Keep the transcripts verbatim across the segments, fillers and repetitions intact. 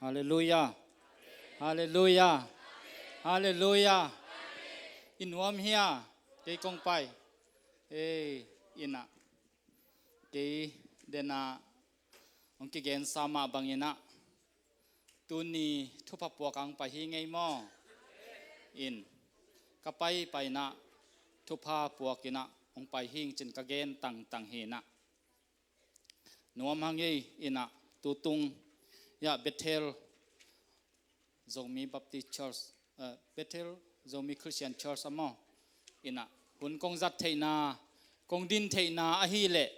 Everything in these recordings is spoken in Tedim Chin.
Halleluia. Halleluia. Halleluia. I nuam hia? Kei kong pai. Ei, ina. Kei dena hong kigensa mah bangina tuni thupha puak ang pai hi ngei maw? In, ka pai paina thupha puakina hong pai hing cin ka gen tangtang hina. Nuam hang ei ina, tutung ya Bethel Zomi Baptist Church, eh, Bethel Zomi Christian Church amaw ina hun kong zat theihna, kong din theihna ahi leh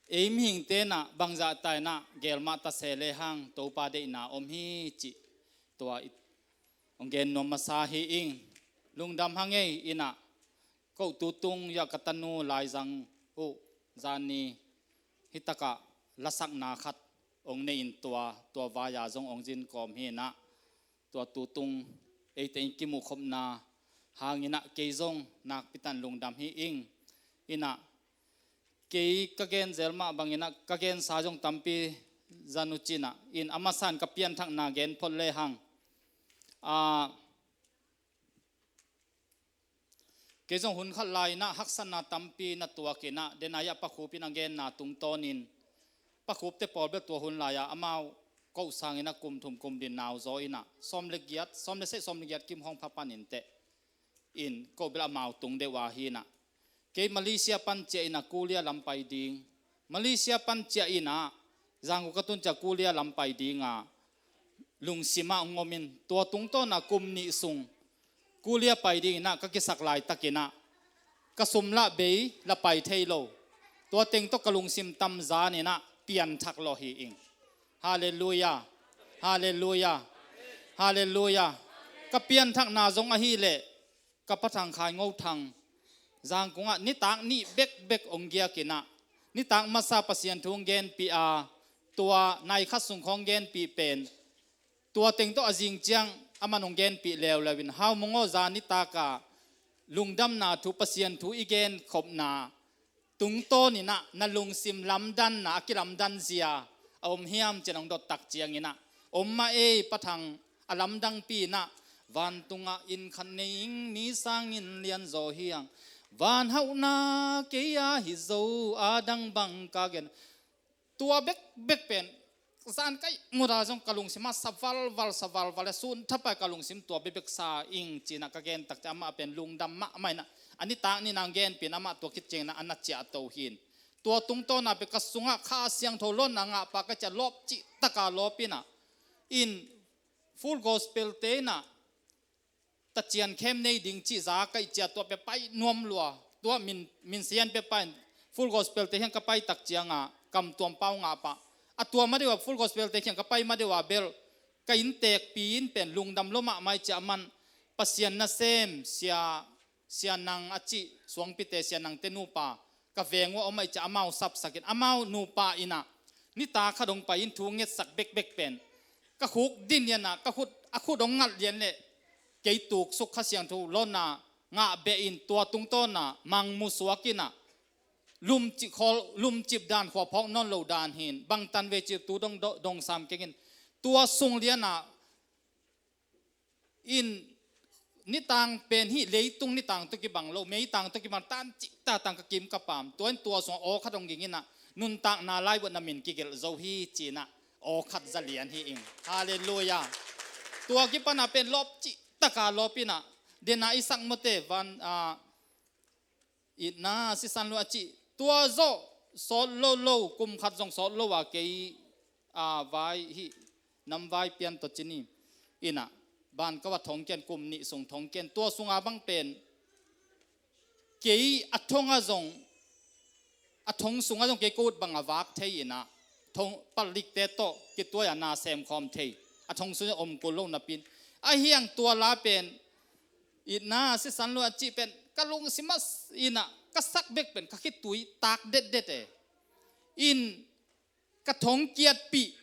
ei mihing tenah bangzah tainah gelmah tase le hang Topa deihna om hi cih tua i hong gen nuam masa hi ing. Lungdam hang ei ina, ko tutung ya ka tanu laizang uh zani hitakah lasakna khat hong nei in tua, tua vaya zong hong zin kawm hi ina, tua tutung eite in kimuh khopna hangina kei zong nakpitan lungdam hi ing. Ina, kei ka gen zel mah bangina ka gensa zong tampi zan uh cina in, a masan ka pianthakna gen phot le hang. A, kei zong hun khat lai ina haksatna tampi na tuak ina, dena ya Pa Khup ina genna tungtawnin, Pa Khup te pawl bel tua hun lai-a amau ko sangina kum thum kum din nau zaw ina, sawm le giat, sawm le seh sawm le giat kim hong pha panin teh in ko bel amau tung deuh a hi ina, kei Malaysia pan ciah ina Korea lam pai ding, Malaysia pan ciah ina Zangkong ka tun ciah Korea lam pai dinga lungsimah hong om in, tua tungtawna kum nih sung Korea pai dingina ka kisak laitakina ka sum lah bei la pai thei lo. Tua teng tawh ka lungsim tamzanina pianthak lawh hi ing. Halleluia. Halleluia. Halleluia. Ka pianthakna zong ahi leh ka Pa Thang Khai Ngo Thang Zangkongah nitak nih bekbek hong giak ina, nitak masa Pasian thu hong genpih a, tua nai khat sung khawng genpih pen tua teng tawh a zing ciang aman hong genpih leuleu in, Hau Mung aw, za nitak a lungdamna thu, Pasian thu i genkhopna tungtawninah na lungsim lamdanna a kilamdan zia a om hiam ci-in hong dot tak cianginah, om mah ei, Pa Thang a lamdangpi inah, vantungah inn khat nei ing, mi sangin lianzaw hiang, van hauhna kei a hi zo, a dang bang ka gen. Tua bekbek pen zan kai muda zong ka lungsim ah sa valval, sa valval, a sun thapai ka lungsim tua bekbek sa ing ci-inah ka gen tak ciang amah pen lungdam mahmah inah, a nitak ni nang genpi in amah tua khit ciangin a na ciahto hi in. Tua tungtawna pen ka sungah Kha Siangtho lawnna ngahpa ka ciah lawp cihtaka lawp inah, in Full Gospel te inah tacian khem nei ding cih za ka ih ciah tua pia pai nuam lua. Tua min, min sian pia pai in Full Gospel te hiang ka pai tak cianga kam tuam pau ngah pah. A tua ma deuh a Full Gospel te hiang ka pai ma deuh a bel ka inntekpi in pen lungdam lua mahmah ih ciah man Pasian nasem sia, sia nang a cih suangpite sia nang te nupa ka veng uh a om a ih ciah amau sapsakin amau nupa inah nitak khat hong pai in thu ngetsak bekbek pen ka khuk din lianah ka khut, a khut hong ngat lian leh kei tuksuk Kha Siangtho lawnna ngah beh in tua tungtawna mangmusuak inah lumcip khawl, lumcip dan khua phawk nawn lo dan hi in bangtan vei cih tu dong, dong, dong sam keng in tua sung lianah in nitang pen hih leitung nitang tawh kibang lo, meitang tawh kibang tan cihta tang ka kim ka pam. Tua in tua sungah aw khat hong ging inah nuntakna laibuatna min kigelh zo hi ci-inah aw khat za lian hi ing. Halleluia. Tua kipanah pen lawp cihtaka lawp inah dena i sak mawte van, a, itna sisan lua a cih tua zawh sawt lo lo, kum khat zong sawt lo a kei, a, vai hih namvai pian tawh cini inah ban kawah thongkian kum nih sung thongkian tua sunga bang pen kei a thong a zong, a thong sungah zong kei ko ut bang a vak thei inah thong palikte tawh kituai a na semkhawm thei a thong sungah om kul lo napin a hiang tua la pen itna sisan lua a cih pen ka lungsim ah inah ka sak bek pen ka khitui tak detdet e. In ka thong kiatpih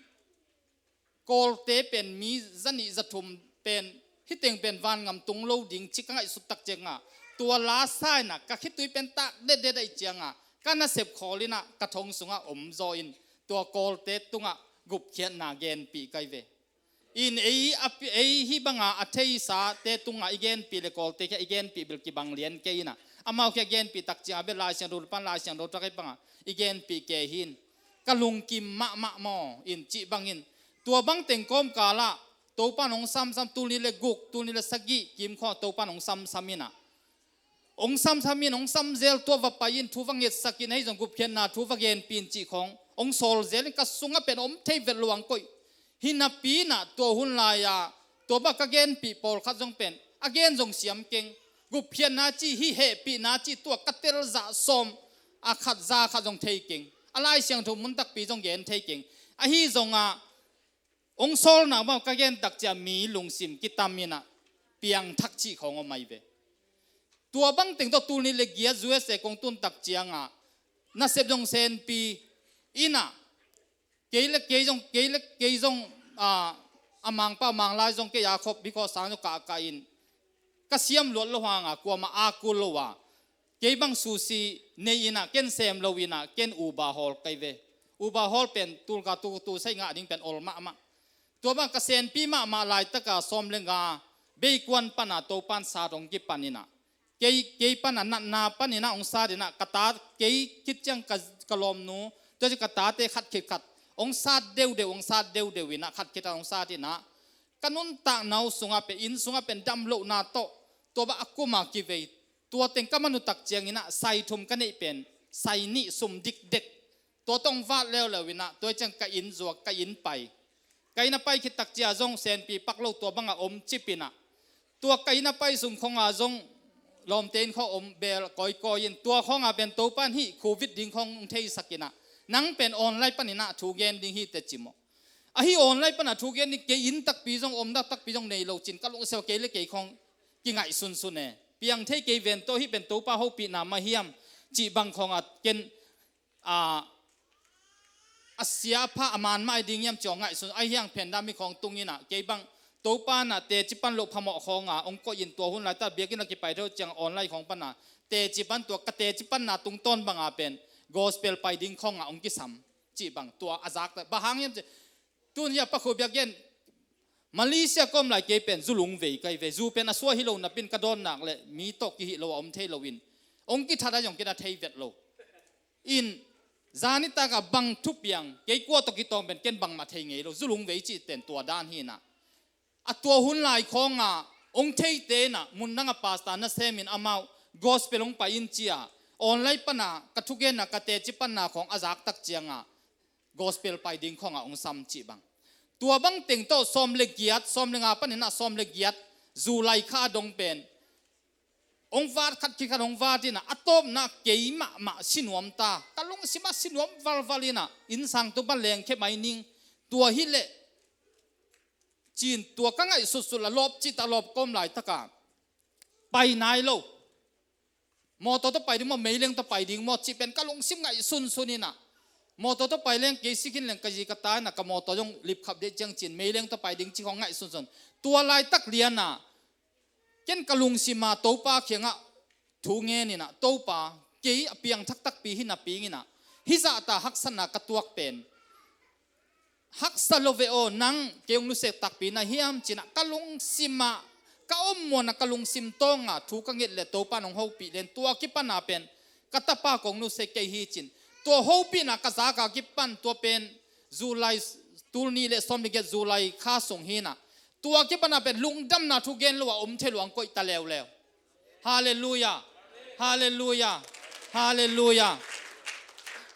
Kawlte pen mi zanih zathum pen hiteng pen vangam tung lo ding ci ka ngaihsut tak ciangah tua la sa inah ka khitui pen tak detdet a ih ciangah ka nasep khawl inah ka thong sungah om zaw in tua Kawlte tungah Gupkhiatna genpih kai ve. In ei, a pi- ei hih banga a theisate tungah i genpih le Kawlte khia i genpih bel kibang lian kei inah, amau khia genpih takciang a bel Lai Siangtho pan Lai Siangtho tak ei banga i genpih kei hin. Ka lungkim mahmah maw in cih bangin, tua bang teng kawmkalah Topan hong samsam, tul nih le guk, tul nih le sagih kim khawng Topan hong samsam inah, hong samsam in, hong samzel, tua va pai in, thu va ngetsak in, ahi zong gupkhiatna thu va genpih in cih khawng hong sawl zel in, ka sungah pen om thei vet lo ang koih. Hi napi inah tua hun lai-a tua bang ka genpih pawlkhat zong pen a gen zong siam keng. Gupkhiatna ci, hih hehpihna ci, tua ka tel zah sawm a khat za khat zong thei keng. A Lai Siangtho mun takpi zong gen thei keng. Ahi zongah hong sawlna bang ka gen takciang mi lungsim kitam inah piangthak cih khawng om ahi ve. Tua bang teng tawh tul nih le giat U S A kong tun takciangah nasep zong senpi inah, kei le kei zong, kei le kei zong, a, a mangpa a manglai zong kei a khop bikhaw sang zong kahkah in, ka siam luat lo hanga kuama a kul lo a, kei bang susi nei inah, ken sem lo inah, ken uba hawl kai ve. Uba hawl pen tulka tu, tu sai ngah ding pen ol mahmah. Tua bang ka senpi mahmah laitaka sawm le nga beikuan pana Topan sat hong kipan inah, kei, kei pana natna pan inah hong sat inah, ka ta, kei khit ciang ka, ka lawmnu, tua ci ka tate khat khit khat hong sat deudeu, hong sat deudeu inah, khat khit khat hong sat inah, ka nuntakna uh sungah pen, inn sungah pen damlohna tawh tua bang a kuma kivei. Tua teng ka man uh takciang inah sai thum ka neih pen sai nih sum dikdek. Tua tawh hong vat leuleu inah, tua ciang ka inn zuak, ka inn pai. Ka inn a pai khit takciang zong senpi pak lo, tua bangah om cip inah, tua ka inn a pai sung khawngah zong lawmte inn khawng om bel kawikawi in, tua khawngah pen Topan hih Covid ding khawng hong theisak inah, nang pen online pan inah thu gen ding hi teh ci maw. Ahi online pana thu gen ding, kei inn takpi zong om, dak takpi zong nei lo cin, ka lungsim ah kei le kei khawng kingaihsunsun e. Piang thei kei ven tawh, hih pen Topa hopihna mah hiam cih bang khawngah ken, a, a sia a pha a man mah ahi ding hiam cih hong ngaihsun. Ahi hang phen dam hih khawng tung inah, kei bang Topa nah teci pan loh phamawh khawngah hong koih in, tua hun laitak biakinn a kipai thei uh ciang online khawng pana teci pan, tua ka teci panna tungtawn banga pen gospel pai ding khawngah hong kisam cih bang tua a zak ta. Bang hang hiam cih, tun hia pakhu biakinn Malaysia kawm lai kei pen zu lungvei kai ve. Zu pen a suah hi lo napin ka dawn nak le mi tawh kihih lo a om thei loin, hong kithat a zong kina thei vet lo. In zanitak a bang thupiang, kei kua tawh kitawng pen ken bangmah thei ngei lo, zu lungvei cih ten tua dan hi inah. A tua hun lai khawngah hong theite inah, mundang a pastor nasem in amau gospel hong pai in ci a, online pana ka thugenna, ka teci panna khawng a zak takciangah gospel pai ding khawngah hong sam cih bang. Tua bang teng tawh sawm le giat, sawm le nga pan inah sawm le giat July kha a dong pen hong vat, khat khit khat hong vat inah, a tawpna kei mahmah si nuam ta, ka lungsim ah si nuam valval inah, inn sang tung pan lengkhia mai ning, tua hi leh cin, tua ka ngaihsutsut a lawp cih ta, lawp kawm laitaka pai nai lo. Mawtaw tawh pai ding maw, meileng tawh pai ding maw cih pen ka lungsim ngaihsunsun inah, mawtaw tawh pai leng kei si khin leng ka zi ka ta inah, ka mawtaw zong lipkhap deh ciang cin, meileng tawh pai ding cih khawng ngaihsunsun. Tua laitak lianah ken ka lungsim ah Topa kiangah thu ngen inah, Topa, kei a piangthak takpi hi napi inah, hih zahta haksatna ka tuak pen haksa lo ve aw, nang kei hong nusia takpi na hiam ci inah, ka lungsim ah ka om muanah ka lungsim tawngah thu ka nget le Topan hong hopih len, tua kipana pen ka tapa kong nusia kei hi cin. Tua hopihna ka zaka kipan, tua pen July, tul nih le sawm le giat July kha sung hi inah, tua kipana pen lungdamna thu gen lo a om thei lo ang koih ta leuleu. Halleluiah. Halleluiah. Halleluiah.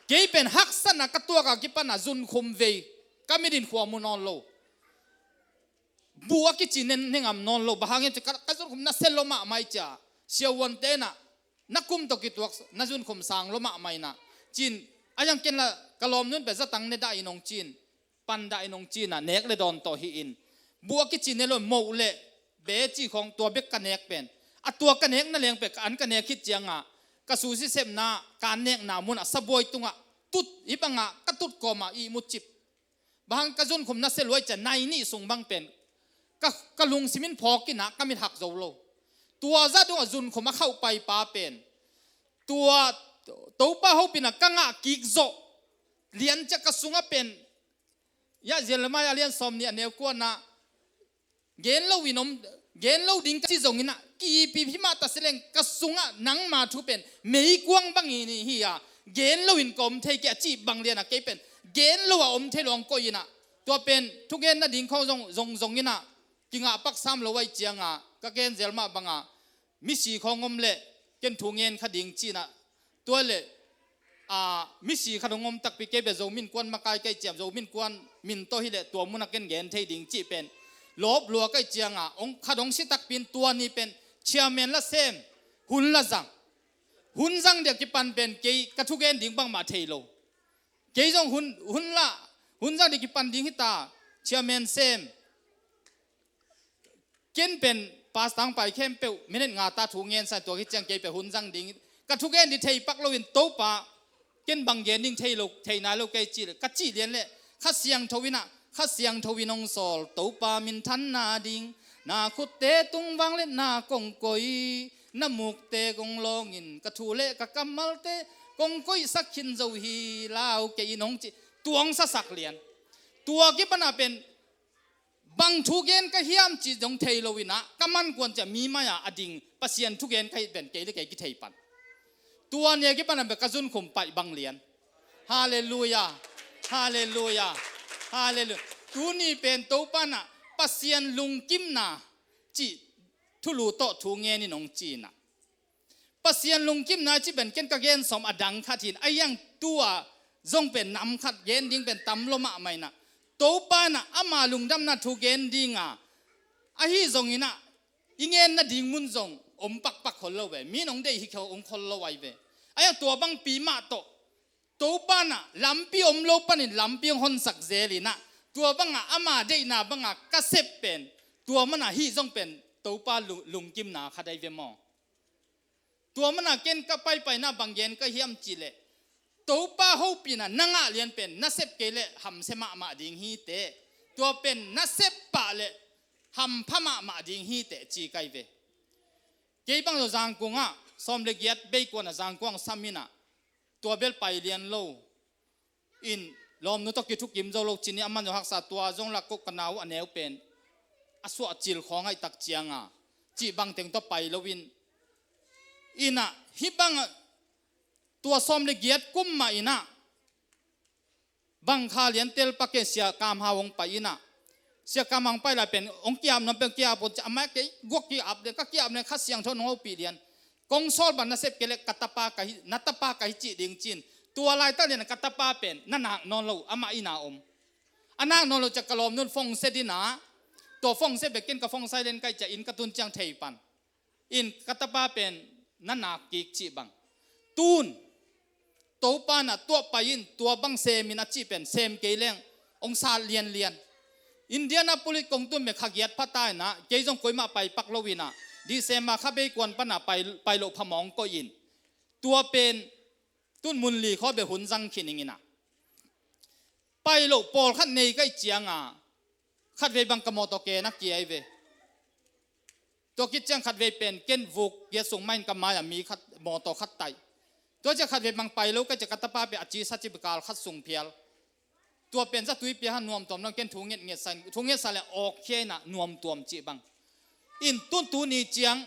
Kei pen haksatna ka tuaka kipana zunkhum vei ka mit in khua mu nawn lo. Buh a kici ne, ne ngam nawn lo. Bang hang hiam cih ka, ka zunkhum nasia lo mahmah hi cia. Siavuante inah, na kum tawh kituak na zunkhum sang lo mahmah inah, cin, a yang ken la ka lawmnun pen zatang ne dah in hong cin, pan dah in hong cin ah, nek le dawn tawh hi in. Buh a kici ne lo, moh le be cih khawng, tua bek ka nek pen. A tua ka nek na leng pen, ka an ka nek khit ciangah ka susi sepna, ka an nekna munah sabuai tungah tut, hih bangah ka tut kawmah ihmu cip. Bang hang, ka zunkhum nasia luai cia, nai nih sung bang pen ka, ka lungsim in phawk inah ka mit hak zo lo. Tua zah dongah zunkhum a khauh paipa pen, tua Topa hopihna ka ngah kik zawh lian cia ka sungah pen Hiah Jeremiah a lian sawm nih a neu kuana, gen lo in om, gen lo ding ka ci zongin ah, ki-ipip himah ta sileng ka sungah nangma thu pen meikuang bangin hi a, gen lo in ka om thei kei a cih bang lianah kei pen gen lo a om thei lo hong koih in ah, tua pen thugen nading khawng zong zong zongin ah, kingah pak sam lo ahih cianga ka gen zel mah banga, misi khawng om leh ken thu ngen kha ding ci-in ah, tua leh a, misi khat hong om takpi kei beh Zo min kuan makai kei ciam, Zo min kuan min tawh hileh tua munah ken gen thei ding cih pen lawp lua kei cianga, hong khat hong si takpi in tua ni pen chairman la sem, hun la zang. Hun zang dia kipan pen kei ka thugen ding bangmah thei lo. Kei zong hun, hun la, hun zang dia kipan ding hita, chairman sem. Ken pen pastor hong pai khempeuh minute nga ta thu ngen sa, tua khit ciang kei pen hun zang ding, ka thugen ding thei pak loin Topa, ken bang gen ding thei lo, thei nai lo kei cih leh, ka cih lian leh Kha Siangtho in ah, Kha Siangtho in hong sawl Topa minthanna ding, na khutte tung vangliatna kong koih, na mukte kong lawngin ka thu leh ka kammalte kong koihsak khin zo hi lau kei in hong ci, tua hong sasak lian. Tua kipan ah pen bang thu gen ka hiam cih zong thei lo in ah, ka man kuan ciah mi mai-ah a ding Pasian thugen ka hih pen kei le kei kithei pan. Tua ni a kipan ah pen ka zunkhum paih bang lian. Halleluiah. Halleluiah. Halleluiah. Tuni pen Topa in ah Pasian lungkimna cih thulu tawh thu ngen in hong ci in ah, Pasian lungkimna cih pen ken ka gen sawm a dang khat hi in, a hiang tua zong pen nam khat gen ding pen tam lo mahmah in ah, Topa in ah ama lungdamna thu gen ding a, ahi zongin ah i ngen nading mun zong om pakpak khol lo ve. Mi in hong deih hi khol, hong khol lo ahi ve. A hiang tua bangpi mah tawh Topa in ah lampi om lo panin lampi hong honsak zel in ah, tua bangah ama deihna bangah ka sep pen, tua manah hih zong pen Topa lu-, lungkimna khat ahi ve maw? Tua manah ken ka paipaina bang gen ka hiam cih leh, Topa hopihna na ngah lian pen na sep kei leh hamsia mahmah ding hi teh. Tua pen na sep pah leh hampha mahmah ding hi teh ci ka hi ve. Kei bang zong Zangkong ah sawm le giat bei kuan ah Zangkong ah sam in ah, tua bel pai lian lo in, lawmnu tawh kithukim zo lo cin in, a man zong haksa, tua zong lah ko ka nau a neu pen a suah cil khawng ahih tak cianga cih bang teng tawh pai lo in, in ah hih bang ah tua sawm le giat kum mah in ah bang kha lian tel pak in Sia Kam Hau hong pai in ah, Sia Kam Hau hong pai lai pen hong ki-ap nuam pen hong ki-ap un ci, amah kei guak ki-ap lian, ka ki-ap lian, Kha Siangtho in hong hopih lian. Kong sawl bang na sep kei leh ka tapa ka hi, na tapa ka hi cih ding ci-in. Tua laitak lian ka tapa pen na nak nawn lo, amah inn ah om. A nak nawn lo ciah ka lawmnu in phone set in ah, tua phone set bek in ka phone silent ka hih ciah inn ka tun ciang thei pan. In ka tapa pen na nak kik cih bang. Tun Topa in ah tuah pai in, tua bang sem in a cih pen sem kei leng hong sat lianlian. Indianapolis kong tun pen kha giat pha ta in ah, kei zong koimah pai pak lo in ah, December kha bei kuan pan ah pai, pai loh phamawh hong koih in. Tua pen tun mun li khawng beh hun zang khin ing in ah, pai loh pawlkhat nei ka hih cianga khatvei bang ka mawtaw ke na kia hi ve. Tua khit ciang khatvei pen ken vuk giat sung mah in ka mai-ah mi khat, mawtaw khat taih. Tua ciah khatvei bang pai lo ka ciah ka tapa pen a ci sa ci bikal khat sung phial. Tua pen zatui pia ha nuamtuam lo in ken thu ngetnget sa in, thu nget sa leh awk khia in ah nuamtuam cih bang. In tun tuni ciang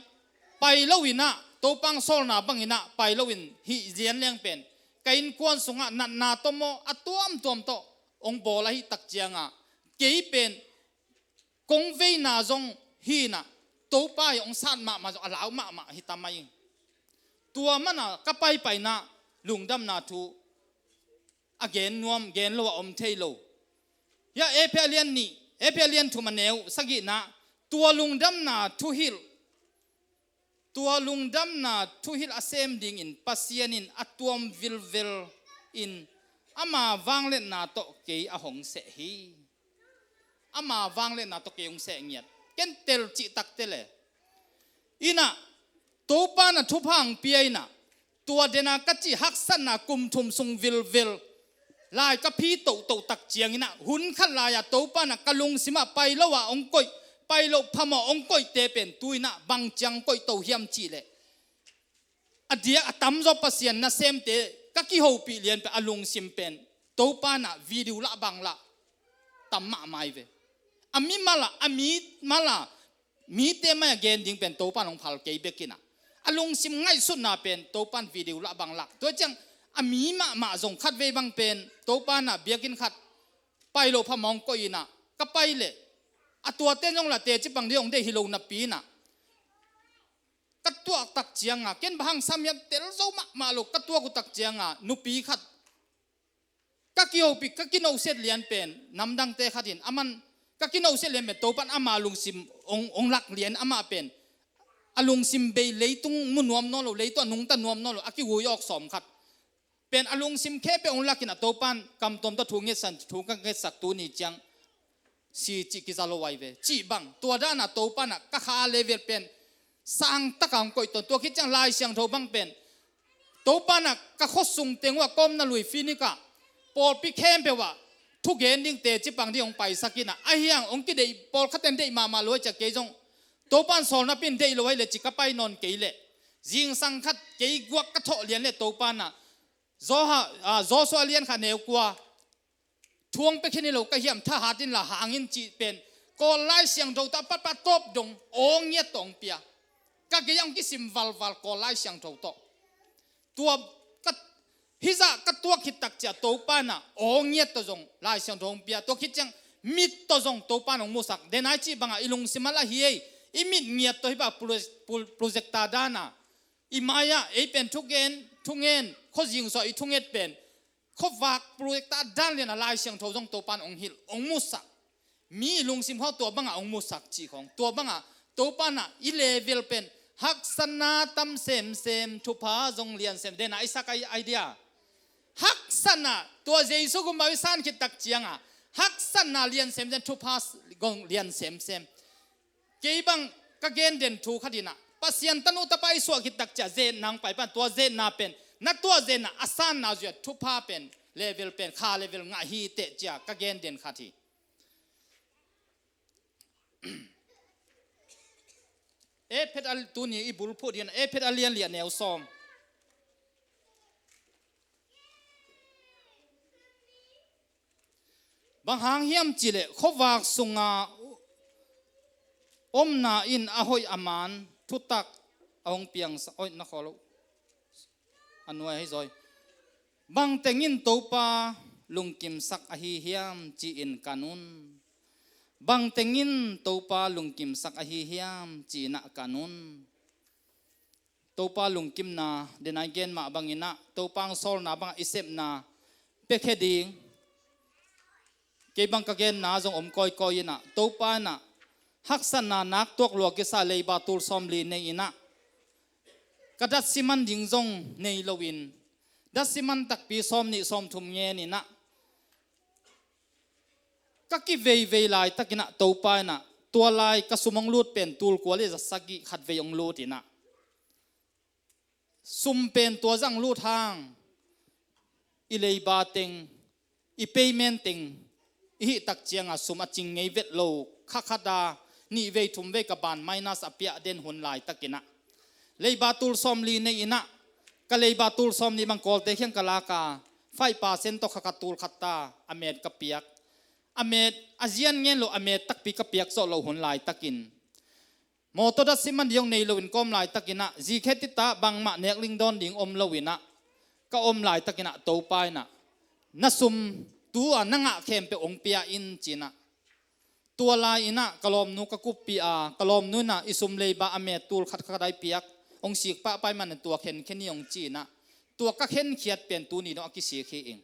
pai lo in ah, Topa hong sawlna bang in ah pai lo in hih lian leng pen ka innkuan sungah natna tawh maw a tuamtuam tawh hong bawl ahih tak cianga kei pen kong veina zong hi in ah, Topa hi hong sat mahmah zong a lau mahmah hi ta mai ing. Tua manah ka paipaina lungdamna thu a gen nuam, gen lo a om thei lo. Hiah Efesa lian nih, Efesa lian thum a neu sagihna, tua lungdamna thuhilh, tua lungdamna thuhilh a sem dingin Pasian in a tuam vilvel in ama vangliatna tawh kei a hong seh hi. Ama vangliatna tawh kei hong seh ngiat. Ken tel cih takte le in ah, Topa in ah thupha hong pia in ah, tua dena ka cih haksatna kum thum sung vilvel lai ka phi tohtoh tak ciangin ah, hun khat lai-ah Topa in ah ka lungsimah pai lo ah hong koih, pai loh phamawh hong koihte pen tu in ah bang ciang koih to hiam cih leh, a diak a tamzaw Pasian nasemte ka kihopih lian pen a lungsim pen Topa in ah video lah bang lah, tam mahmah hi ve. A mi mala, a mi mala, mite mai-ah gen ding pen Topan hong phal kei bek in ah, a lungsim ngaihsutna pen Topan video lah bang lak. Tua ciang a mi mahmah zong khatvei bang pen Topan ah biakinn khat pai loh phamawh hong koih in ah, ka pai leh a tuate zong lah teci pang ding hong deih hi lo napi in ah, ka tuak tak cianga, ken bang hang sam hiam tel zo mahmah lo, ka tuak uh tak cianga nupi khat ka kihopih, ka kinosep lian pen, namdangte khat in, aman ka kinosep lian pen Topan ama lungsim hong, hong lak lian, amah pen a lungsim bei, leitung mu nuam nawn lo, leitung a nungta nuam nawn lo, a kigui awk sawm khat pen a lungsim khempeuh hong lak in ah, Topan kamtuam tawh thu ngetsan, thu ka ngetsak tuni ciang si cih kiza lo ahi ve. Cih bang, tua dan ah Topan ah ka kha level pen sang taka hong koih tawn. Tua khit ciang Lai Siangtho bang pen Topan ah ka khuasung teng uh ah ka omna lui Phoenix ah pawlpi khempeuh ah thugen ding, teci pang ding hong paisak in ah, ahi hang hong kideih, pawlkhat in deih mahmah lo ahih ciang kei zong Topan sawlna pen deih lo ahih leh ci ka pai nawn kei leh, zingsang khat kei guak ka thawh lian leh Topan ah Joha-, ah, Joshua lian khat neu kua, thu hong pia khin hi lo ka hiam, thahat in la hang in cih pen Kawl Lai Siangtho tawh a patpat tawp dong aw ngiat tawh hong pia. Ka gei ah hong kisim valval Kawl Lai Siangtho tawh. Tua ka, hih zah ka tuak khit tak ciang Topan ah aw ngiat tawh zong Lai Siangtho hong pia. Tua khit ciang mit tawh zong Topan hong musak. Denai cih bangah i lungsim ah lah hi ei, i mit ngiat tawh hih bang pro-, pro-, projector dan ah i mai-ah ei pen thugen, thungen, khuazing suah i thunget pen khuavak projector dan lian ah Lai Siangtho zong Topan hong hilh, hong musak. Mi i lungsim khawng tua bangah hong musak cih khawng, tua bangah Topan ah i level pen haksatna tam semsem, thupha zong lian semsem. Denai i sak idea, haksatna, tua Jesu gumpa i san khit tak cianga haksatna lian semsem, thupha zong lian semsem. Kei bang ka gen den thu khat in ah, Pasian tanu tapa i suah khit tak ciang zetna hong pai pan, tua zetna pen na tuah zetna a sanna zui-a thupha pen, level pen, kha level ngah hi teh ci-a ka gen den khat hi. Efesa, tuni i bulphuh ding in Efesa a lian li a neu sawm. Bang hang hiam cih leh khuavak sunga omna in a hoih a man thutak a hong piangsak, oih, na khawl lo. A nuai ahi zaw hi. Bang teng in Topa lungkimsak ahi hiam ci-in kan un. Bang teng in Topa lungkimsak ahi hiam ci-in ah kan un. Topa lungkimna, denai gen mah bangin ah, Topa hong sawlna bangah i sepna piakhia ding. Kei bang ka genna zong om kawikawi in ah, Topa in ah haksatna nak tuak lua kisa, leiba tul sawmli nei in ah, ka datsi man ding zong nei loin, datsi man takpi sawmnih sawmthum ngen in ah, ka kiveivei laitakin ah Topa in ah, tua lai ka sum hong lut pen tul kua le za sagih khatvei hong lut in ah, sum pen tua zah hong lut hang, i leiba teng, i payment teng i hih tak cianga sum a cing ngei vet lo, kha khat a nihvei thumvei ka ban minus a piah den hun laitakin ah, leiba tul sawmli nei in ah, ka leiba tul sawmnih bang Kawlte kiang ka lak a, five percent tawh kha khat tul khat ta a met ka piak. A met a zian ngen lo, a met takpi ka piak zawh loh hun laitakin, mawtaw datsi man ding hong nei loin ka om laitakin ah, zikhe tita bangmah nek ling dawn ding om loin ah ka om laitakin ah, Topa in ah, na sum tu-a na ngah khempeuh hong pia in ci-in ah, tua lai in ah ka lawmnu ka kuppih a, ka lawmnu in ah i sum leiba a met tul khat khat a i piak, hong sik pahpah ahih manin tua khenkhen hi hong ci-in ah, tua ka khenkhiat pen tuni dong a kisik hi ing.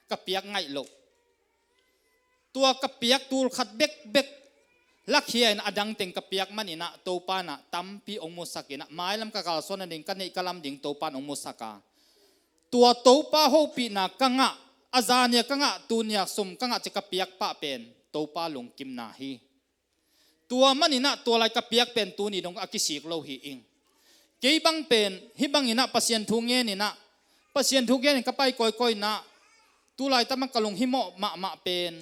Ka piak ngaih loh. Tua ka piak tul khat bekbek lakhia in a dang teng ka piak manin ah, Topa in ah tampi hong musak in ah, mailam ka kalsuan nading, ka neih ka lam ding Topa in hong musak a, tua Topa hopihna ka ngah, a zani-a ka ngah, tuni-a sum ka ngah ci ka piak pah pen Topa lungkimna hi. Tua manin ah tua lai ka piak pen tuni dong a kisik lo hi ing. Kei bang pen hih bangin ah Pasian thu ngen in ah, Pasian thu ngen in ka pai kawikawi in ah, tu laitak bang ka lunghimawh mahmah pen,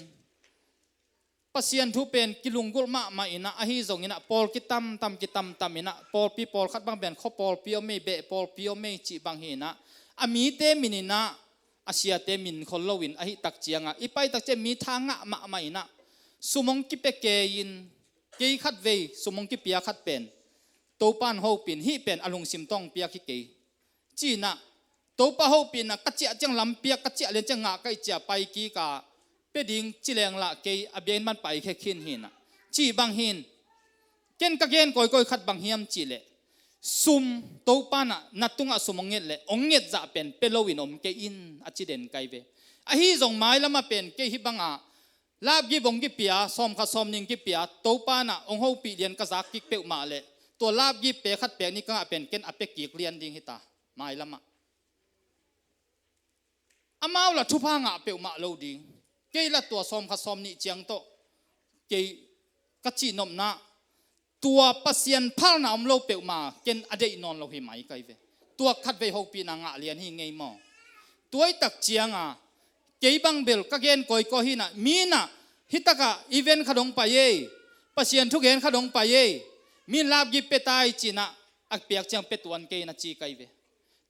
Pasian thu pen kilunggulh mahmah in ah, ahi zongin ah pawl kitamtam, kitamtam in ah, pawlpi pawlkhat bang pen khua pawlpi om ei, beh pawlpi om ei cih bang hi in ah, a mite min in ah, a siate min khol loin ahi tak ciangah i pai tak ciang mi tha ngah mahmah inah sum hong kipia kei in, kei khatvei sum hong kipia khat pen Topan hopin hih pen a lungsim tawh hong piak hi kei. Ci-inah Topa hopihna ka ciah ciang lampiak, ka ciah lian ciang ngah ka ih ciah pai kika pia ding ci lenglah kei a biakinn pan pai khia khin hinah. Ci bang hin, ken ka gen kawikawi khat bang hiam cihleh, sum Topa inah na tungah sum hong nget leh hong nget zah pen pia loin om kei in a ci den kai ve. Ahi zong mailamah pen kei hih bangah lapgip hong kipia, sawmkhat sawmnih hong kipia, Topa inah hong hopih lian ka zak kik peuhmah leh tua lapgip pe khat pek ni ka ngah pen ken a pia kik lian ding hita. Mailamah amau la thupha ngah peuhmah lo ding. Kei la tua sawmkhat sawmnih ciang tawh kei ka cihnopna, tua Pasian phalna om lo peuhmah ken a deih nawn lo hi mai kai ve. Tua khatvei hopihna ngah lian hi ngei maw? Tua i tak cianga kei bang bel ka gen kawikawi hinah, mi inah hitakah event khat hong pai ei, Pasian thugen khat hong pai ei, mi in lapgip pia tai cinah a piak ciang pia tuan kei na ci kai ve.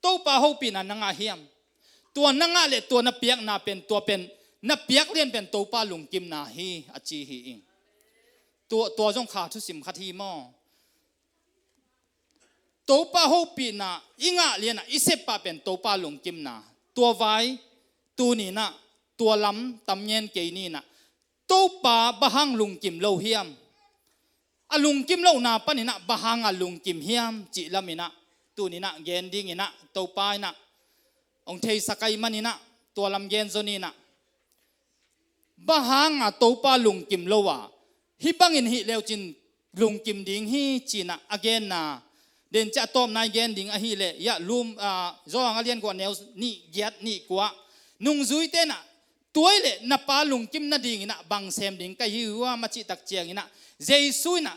Topa hopihna na ngah hiam? Tua na ngah leh tua na piakna pen, tua pen na piak lian pen Topa lungkimna hi a ci hi ing. Tua, tua zong kha thusim khat hi maw? Topa hopihna i ngah lianah i seppah pen Topa lungkimna. Tua vai tuninah tua lam tam ngen kei ninah, Topa bang hang lungkim lo hiam? A lungkim lohna paninah bang hanga lungkim hiam cih laminah tuninah gen dinginah Topa inah hong theisak ahih maninah tua lam gen zaw ninah. Bang hanga Topa lungkim lo a, hih bangin hih leucin lungkim ding hi cinah a genna. Den ciah a tawpna i gen ding ahileh, ya lum, ah, Zawhang a lian kua neu nih giat nih kua, nungzuite inah tua i leh na pa lungkim nadinginah bang sem ding ka hi uh hiam a cih tak cianginah, Jesu inah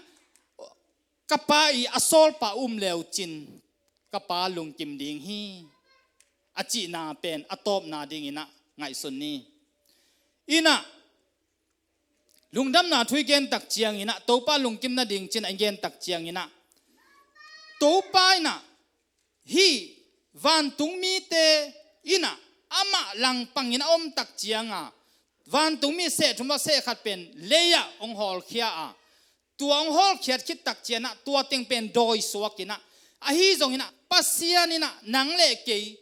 ka pa i a sawlpa um leucin ka pa lungkim ding hi a cihna pen a tawpna dinginah ngaihsun ni. Inah lungdamna thu i gen tak cianginah Topa lungkim nading cinah i gen tak cianginah Topa inah hih vantung mite inah amah langpangin a om tak cianga vantung mi seh thum a seh khat pen lei-ah hong hawlkhia a, tua hong hawlkhiat khit tak cianah tua teng pen dawi suakinah, ahi zonginah Pasian inah nang le kei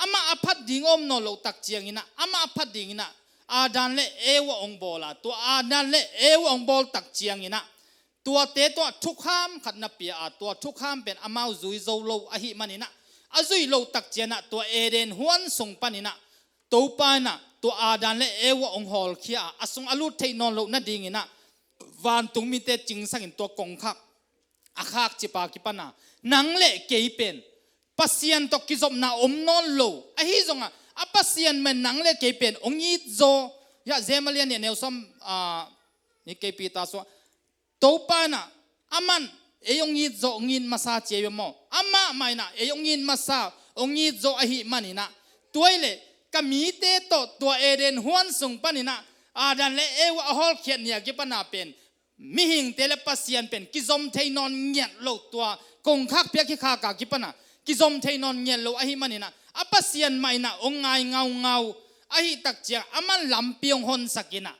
amah a phat ding om nawn loh tak cianginah amah a phat dinginah Adam le Eva hong bawl a, tua Adam le Eva hong bawl tak cianginah tuate tungah thukham khat na pia a, tua thukham pen amau zui zo lo ahih maninah a zuih loh tak cianah tua Eden huan sung paninah Topa inah tua Adam le Eva hong hawlkhia a, a sung a lut theih nawn loh nadinginah vantung mite cingsangin tua kongkhak a khakcip a kipana nang le kei pen Pasian tawh kizopna om nawn lo. Ahi zongah a Pasian man nang le kei pen hong it zaw. Ya Jem a lian nih a neu sawm, ah, ni kei Peter sua Topa inah aman ei hong it zaw, hong it masa ci ei ve maw? Amah mah inah ei hong it masa, hong it zaw ahih maninah tua i leh ka mite tawh tua Eden huan sung paninah Adam le Eva a hawlkhiat ni a kipana pen mihingte le Pasian pen kizom thei nawn ngiat lo, tua kongkhak piak hi khaka kipana kizom thei nawn ngiat lo ahih maninah a Pasian mah inah hong ngai ngaungau ahih tak ciang aman lampi hong honsakinah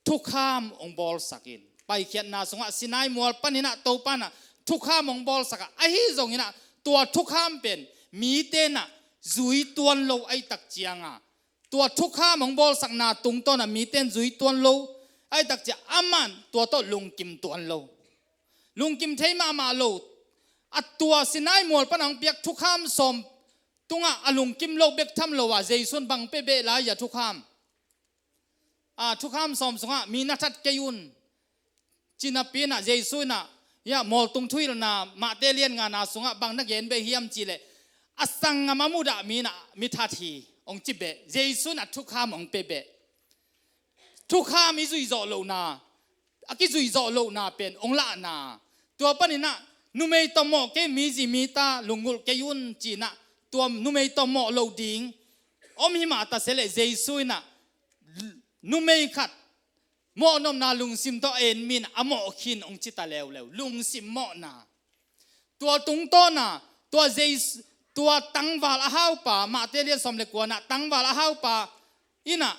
thukham hong bawlsakin, Paikhiatna sungah Sinai mual paninah Topa inah thukham hong bawlsakah, ahi zonginah tua thukham pen mite inah zui tuan lo ahih tak cianga tua thukham hong bawlsakna tungtawnah mite in zui tuan lo ahih tak ciang aman tua tawh lungkim tuan lo. Lungkim thei mahmah lo. A tua Sinai mual pana hong piak thukham sawm tungah a lungkim lo bek tham lo a, Jesu in bang pia beh lai a thukham? A thukham sawm sungah mi na that kei un ci napi inah Jesu inah, ya, Mawltung Thuhilhna Mate lian ngana sungah bang na gen beh hiam cihleh, a sanggam a mudah mi inah mi that hi hong ci beh. Jesu inah thukham hong pia beh. Thukham i zuih zawh lohna, a kizuih zawh lohna pen hong lahna. Tua paninah numei tawh mawh kei, mi zi mi ta lunggulh kei un cinah tua numei tawh mawh loh ding om hi mah ta se leh Jesu inah numei khat mawhnopna lungsim tawh a en mi inah a mawh khin hong ci ta leuleu. Lungsim mawhna. Tua tungtawna tua Jesu, tua tangval a haupa, Mate lian sawm le kuana tangval a haupa innah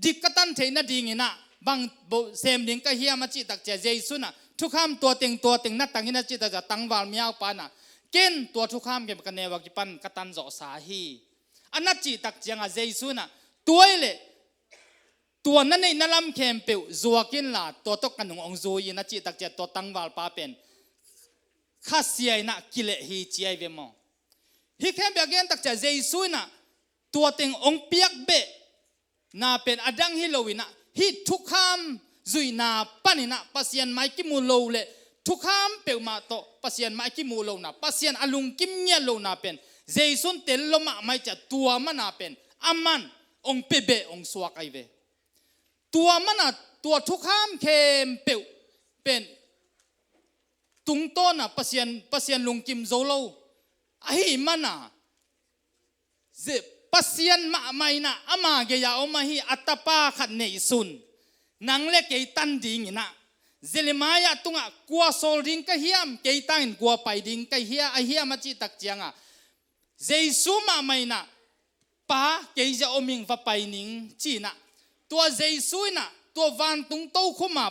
dik ka tan theih nadinginah bang sem ding ka hiam a cihtak cia Jesu innah thukham tua teng tua teng na tangin a cihtak cia tangval miaupa innah ken tua thukham kem ka neu a kipan ka tan zawhsa hi a na cihtak ciangah Jesu innah tuai le tua na neihna lam khempeuh zuak inla tua tawh ka nung ong zui in a cihtak cia tua tangvalpa pen khasia innah kileh hi ci ai ve maw? Hi khempeuh a gentak cia Jesu innah tua teng ong piak beh na pen a dang hi lo innah hih thukham zuihna paninah Pasian mai kimu lo le thukham peuhmah tawh Pasian mai kimu lona Pasian a lungkim ngiat lona pen Jesu in tel lo mahmai cia tua mana pen aman ong pia beh ong suak ai ve. Tua mana tua thukham khempeuh pen tungtawna Pasian, Pasian lungkim zo lo ahi mana Pasian mahmah innah ama gei-a om ahi a tapa khat neihsun nang le kei tan dinginah Jeremiah tungah kua sawl ding ka hiam kei tangin kua pai ding ka hia a hiam a cihtak ciangah Jesu mahmah innah Pa kei zia om ing va pai ning cinah tua Jesu innah tua vantung tokhuma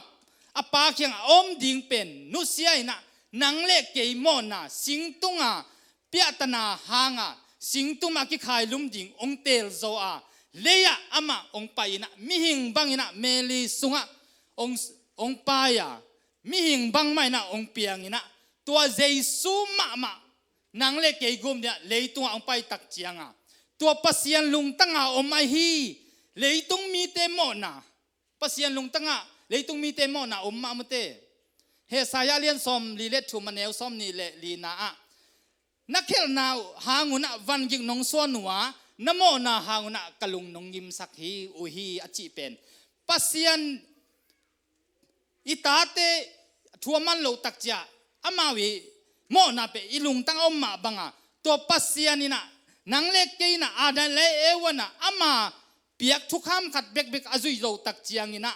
a Pa kiangah a om ding pen nusia innah nang le kei mawhna singtunga piahtana hanga singtuma kikhailum ding ong telzaw a lei-ah amah ong pai innah mihing banginah Mary sungah ong, ong pai a mihing bangmah innah ong pianginah tua Jesu mahmah nang le kei gum dinah leitungah ong paitak cianga tua Pasian lungtanga om ahi leitung mite mawhna Pasian lungtanga leitung mite mawhna om mah mute. Hesaya lian sawm li le thum a neu sawm nih le lina ah na khelhna uh hangunah vangik nong suan uh a na mawhna hangunah ka lung nong ngimsak hi uh hi a cih pen Pasian i tate thu a man loh takcia amau i mawhna pe i lungtang a om mah banga tua Pasian innah nang le kei innah Adam le Eva innah ama piak thukham khat bekbek a zuih loh tak cianginah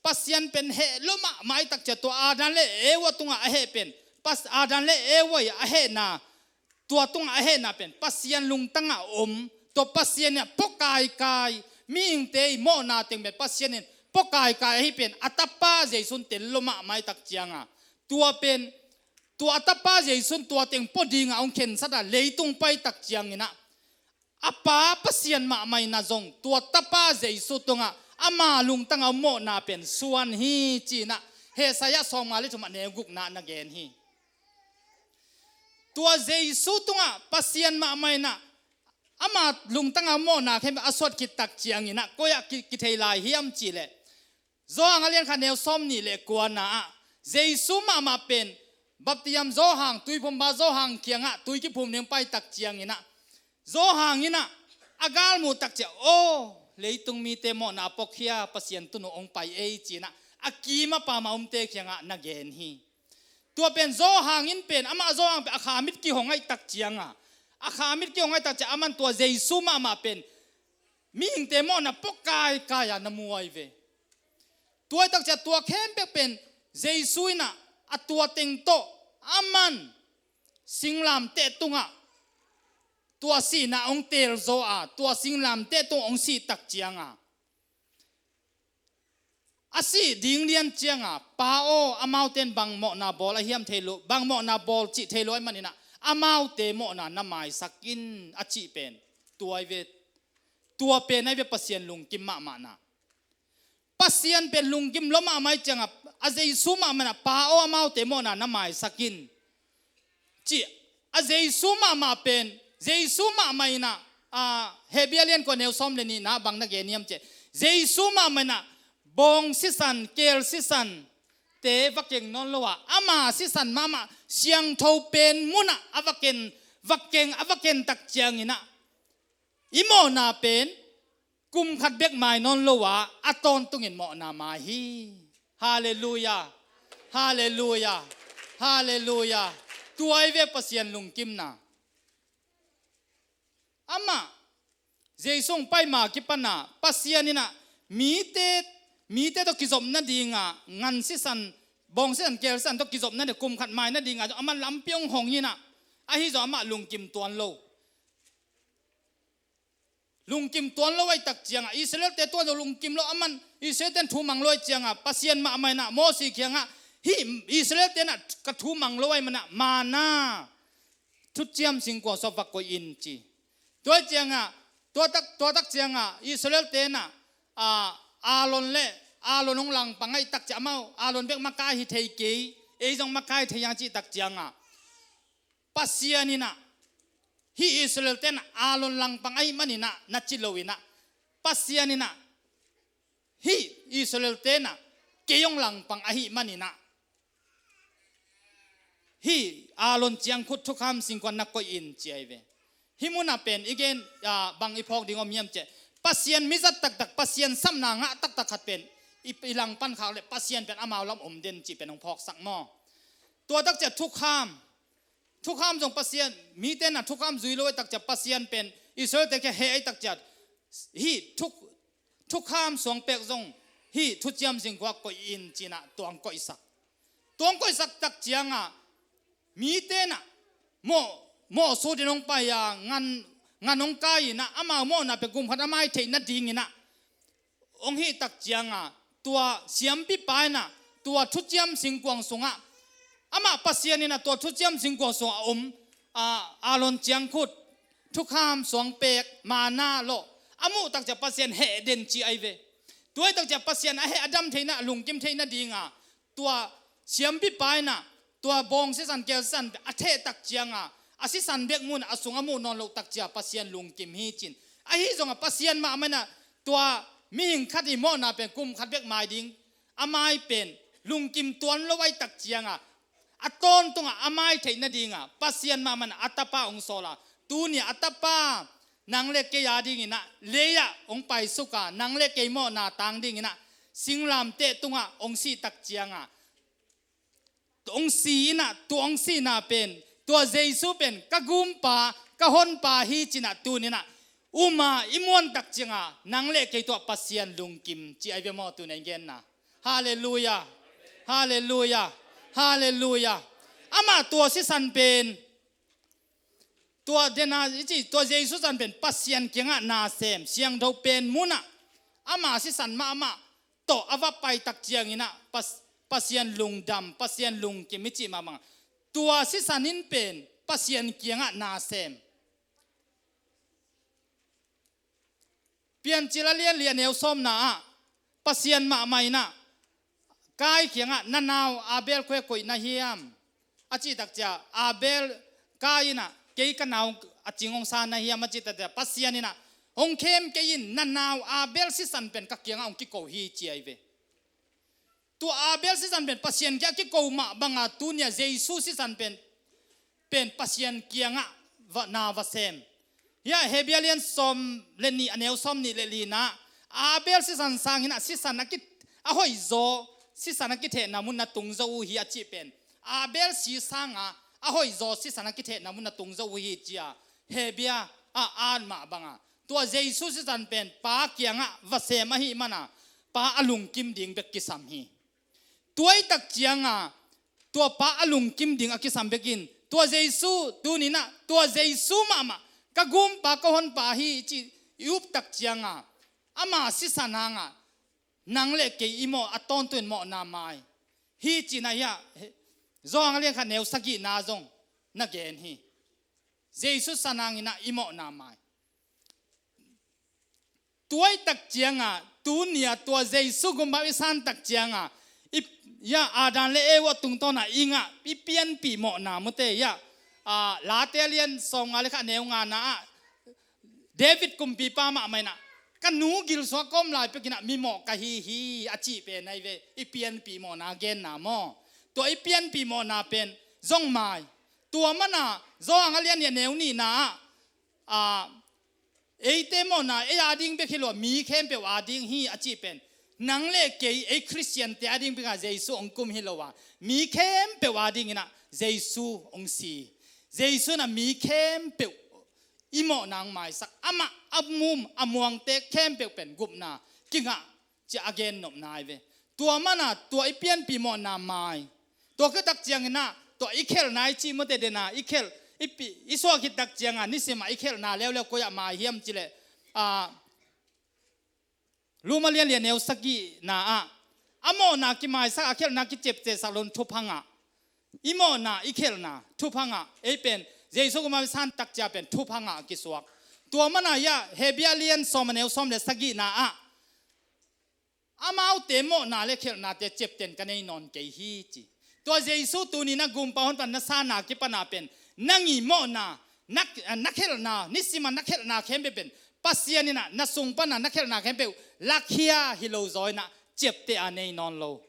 Pasian pen heh lo mahmah i takcia tua Adam le Eva tungah a heh pen Adam le Eva i a hehna tua tungah a hehna pen Pasian lungtangah om tua Pasian in a pua kaikai mihingte i mawhna teng pen Pasian in pua kaikai ahi pen a tapa Jesu in tel lo mahmah i tak cianga tua pen tua a tapa Jesu in tua teng pua dingah hong khensat a leitung pai tak cianginah a pa Pasian mahmah innah zong tua tapa Jesu tungah ama lungtangah om mawhna pen suan hi cinah Hesaya sawmnga le thum a neu gukna na gen hi. Tua Jesu tungah Pasian mahmah innah ama lungtangah mawhna khempeuh a suat khit tak cianginah koi-ah ki, kithei lai hiam cihleh Johan a lian khat neu sawm nih le kuana ah Jesu mahmah pen baptiam Johan tuiphumba Johan kiangah tui kiphum ding pai tak cianginah Johan innah a galmuh takcia aw leitung mite mawhna a puakhia Pasian tunu hong pai ei cinah a kim a pamah omte kiangah na gen hi. Tua pen Johan in pen amah Johan pen a khamit kihong aih tak cianga a khamit kihong aih takcia aman tua Jesu mahmah pen mihingte mawhna pua kaikai a na muai ve. Tua aih takcia tua khempeuh pen Jesu innah a tua teng tawh aman singlamteh tungah tua sihna hong telzaw a tua singlamteh tungah hong sih tak cianga a sih ding lian cianga pa aw amaute in bang mawhna bawl a hiam thei lo bang mawhna bawl cih thei lo aih maninah amaute mawhna na maisak in a cih pen tua aih ve. Tua pen aih ve Pasian lungkim mahmahna. Pasian pen lungkim lo mahmah i cianga a Jesu mahmah innah pa aw amaute mawhna na maisak in cih a Jesu mahmah pen Jesu mahmah innah a Hebru a lian kua neu sawm le nihna bang na gen hiam ciah Jesu mahmah innah bawng sisan keel sisan te va keng nawn lo a ama sisan mahmah siangtho pen munah a va ken va keng a va ken tak cianginah i mawhna pen kum khat bek mai nawn lo a a tawntungin mawhna mai hi. Halleluia. Halleluia. Halleluia. Tua aih ve Pasian lungkimna. Amah Jesu hong pai ma kipana Pasian innah mite mite tawh kizop nadinga ngan sisan bawng sisan keel sisan tawh kizop nading kum khat mai nadinga aman lampi hong hong innah Ahi zong amah lungkim tuan lo. Lungkim tuan lo ahih tak ciangah Israel-te tuan zong lungkim lo, aman Israel-te in thu mang lo ahih ciangah Pasian mahmah inah Mosi kiangah, hih Israel-te inah ka thu mang lo ahih manah mana thuciam singkuang sungah va koih in ci. Tua ciangah, tua tak, tua tak ciangah Israel-te inah, ah, Aaron le, Aaron hong langpang ahih tak ciang amau, Aaron bek makai hi thei kei, ei zong makai thei hiang cih tak ciangah Pasian inah, hih Israel-te inah Aaron langpang ahih man inah na ci lo inah, Pasian inah, hih Israel-te inah kei hong langpang ahih man inah hih Aaron ciangkhut thukham singkuang na koih in ci ahi ve. Hih munah pen i gen, ah, bang i phawk ding om hiam cih leh, Pasian mizat taktak, Pasian sapna ngah taktak khat pen i, i langpan khak leh Pasian pen amau lam om den cih pen hong phawksak maw. Tua tak ciah thukham, thukham zong Pasian, mite inah thukham zui lo ahih tak ciah Pasian pen Israel-te kiang heh ahih tak ciah hih thuk, thukham suang pek zong hih thuciam singkuang koih in ci inah tua hong koihsak. Tua hong koihsak tak ciangah mite inah mawh, mawh sut in hong pai a, ngan, ngan hong kai inah amau mawhna pen kum khat a mai theih nading inah hong hih tak ciangah tua siampipa inah tua thuciam singkuang sungah, amah Pasian inah tua thuciam singkuang sungah a om, ah, Aaron ciangkhut thukham suang pek mana lawh a muh tak ciah Pasian heh den ci ahi ve. Tua ahih tak ciah Pasian a heh a dam theihna, a lungkim theihna dingah tua siampipa inah tua bawng sisan, keel sisan a theh tak ciangah a sisan bek mu inah a sung a muh nawn loh tak ciah Pasian lungkim hi ci-in. Ahi zongah Pasian mahmah inah tua mihing khat i mawhna pen kum khat bek mai ding, a mai pen lungkim tuan lo ahih tak ciangah a tawntungah a mai theih nadingah Pasian mahmah inah a tapa hong sawl a, tuni-ah a tapa nang le kei a ding inah lei-ah hong paisuk a, nang le kei mawhna tang ding inah singlamteh tungah hong sih tak ciangah hong si inah, tua hong sihna pen, tua Jesu pen ka gumpa, ka honpa hi ci inah tuni inah um a i muan tak ciangah nang le kei tungah Pasian lungkim ci ahi ve maw, tuni-a i genna. Halleluiah. Halleluiah. Halleluiah. Amah tua sisan pen, tua dena i ci, tua Jesu sisan pen Pasian kiangah nasem, siangtho pen munah ama sisan mahmah tawh a va pai tak ciang inah Pas-, Pasian lungdam, Pasian lungkim i cih mahmah. Tua sisan in pen Pasian kiangah nasem. Piancil a lian li a neu sawmna ah Pasian mahmah inah Kain kiangah, na nau Abel kua koih na hiam, a cih tak ciah Abel, Kain inah kei ka nau a cing hong sa na hiam, a cih tak ciah Pasian inah hong khem kei in, na nau Abel sisan pen ka kiangah hong kiko hi ci ahi ve. Tua Abel sisan pen Pasian kiangah kiko mah banga tuni-ah Jesu sisan pen, pen Pasian kiangah va, na va sem. Hiah Hebru lian sawm le nih a neu sawm nih le lina, Abel sisan sang inah sisan a ki, a hoihzaw sisan a kithehna mun na tung zo uh hi a cih pen, Abel si sanga a hoihzaw sisan a kithehna mun na tung zo uh hi ci-a Hebru ah a at mah banga tua Jesu sisan pen Pa kiangah va sem ahih mana Pa a lungkim ding bek kisam hi. Tua ahih tak cianga tua Pa a lungkim ding a kisam bek in, tua Jesu, tuni inah tua Jesu mahmah ka gumpa, ka honpa hi ci i up tak cianga ama sisan hangah nang le kei i mawh, a tawntung in mawhna mai hi ci inah hiah Johan a lian khat neu sagihna zong na gen hi. Jesu sisan hang inah i mawhna mai. Tua ahih tak cianga tuni-ah tua Jesu gumpa i san tak cianga i, hiah Adam le Eva tungtawna i ngah i pianpih mawhna mute hiah, ah, Late a lian sawmnga le khat neu ngana ah David kumpipa mahmah inah ka nu gil sungah ka om lai pek inah mimawh ka hi hi a cih pen ahi ve, i pianpih mawhna genna maw. Tua i pianpih mawhna pen zong mai. Tua mana Johan a lian nih a neu nihna ah, ah, eite mawhna ei a ding bek hi lo a mi khempeuh a ding hi a cih pen, nang le kei ei Khristiante a ding beka Jesu hong kum hi lo a, mi khempeuh a ding inah Jesu hong si. Jesu inah mi khempeuh i mawhna hong maisak, amah a mum a muangte khempeuh pen gupna kingah ci a gennopna ahi ve. Tua mana tua i pianpih mawhna mai. Tua khit tak ciang inah tua i khelhna i cih mawte dena i khelh, I suah khit tak ciangah nisimah i khelhna leuleu koi ah mai hiam cileh, lum a lian li a neu sagihna ah, a mawhna kimaisak, a khelhna kicepcehsak lo in thuphangah, i mawhna i khelhna thuphangah, ei pen Jesu kumah i san tak cia pen thuphangah kisuak. Tua mana ia Hebru a lian sawm a neu sawm le sagihna ah, amaute mawhna le khelhnate cepten ka nei nawn kei hi ci. Tua Jesu tuni na gumpa hon pan na sana kipana pen nang i mawhna, na, na khelhna, nisima na khelhna khempeuh pen Pasian inah na sung pana na khelhna khempeuh lakhia hi lo zaw inah cepte a nei nawn lo.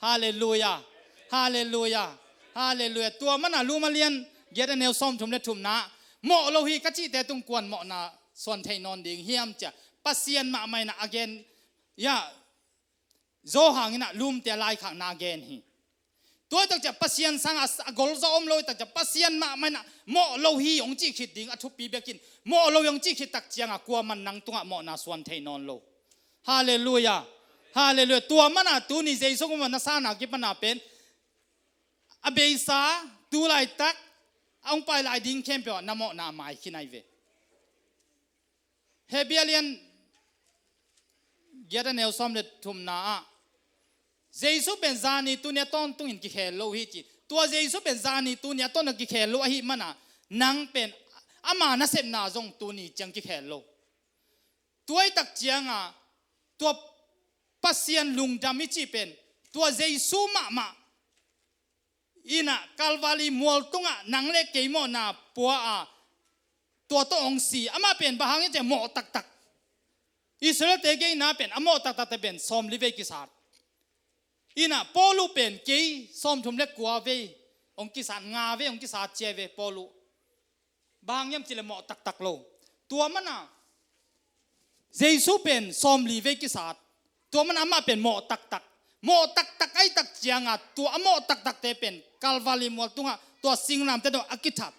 Halleluia. Halleluia. Halleluia. Tua mana lum a lian giat a neu sawm thum le thumna, mawh lo hi ka cihte tung kuan mawhna suan thei nawn ding hiam cia Pasian mahmah inah a gen, ia, Johan inah lumte a laikhakna a gen hi. Tua i takcia Pasian sangah a golzaw om lo i takcia Pasian mahmah inah mawh lo hi hong cih khit ding a thupi bekin, mawh lo hi hong cih khit tak ciangah kuaman nang tungah mawhna suan thei nawn lo. Halleluia. Halleluia. Tua mana tuni Jesu kumah na sana kipana pen a beisa, tu laitak, a hong pai lai ding khempeuh ah na mawhna a mai khin ai ve. Hebru a lian giat a neu sawm le thumna ah, Jesu pen zani tuni a tawntungin kikhel lo hi ci. Tua Jesu pen zani tuni a tawntung kikhel lo ahi mana nang pen ama nasepna zong tuni ciang kikhel lo. Tua i tak cianga tua Pasian lungdam i cih pen tua Jesu mahmah inah Kalvari mual tungah nang le kei mawhna pua a, tua tawh hong si. Amah pen bang hang hiam cih leh mawh taktak. Israelte geina pen a mawh taktakte pen sawmli vei kisat. Inah Paulu pen kei sawmthum le kua vei hong kisat, nga vei hong kisat cia ve Paulu. Bang hang hiam cih leh mawh taktak lo. Tua mana Jesu pen sawmli vei kisat. Tua mana amah pen mawh taktak. Mawh taktak ahi tak cianga tua a mawh taktakte pen Kalvari mual tungah tua singlamteh tungah a kithat.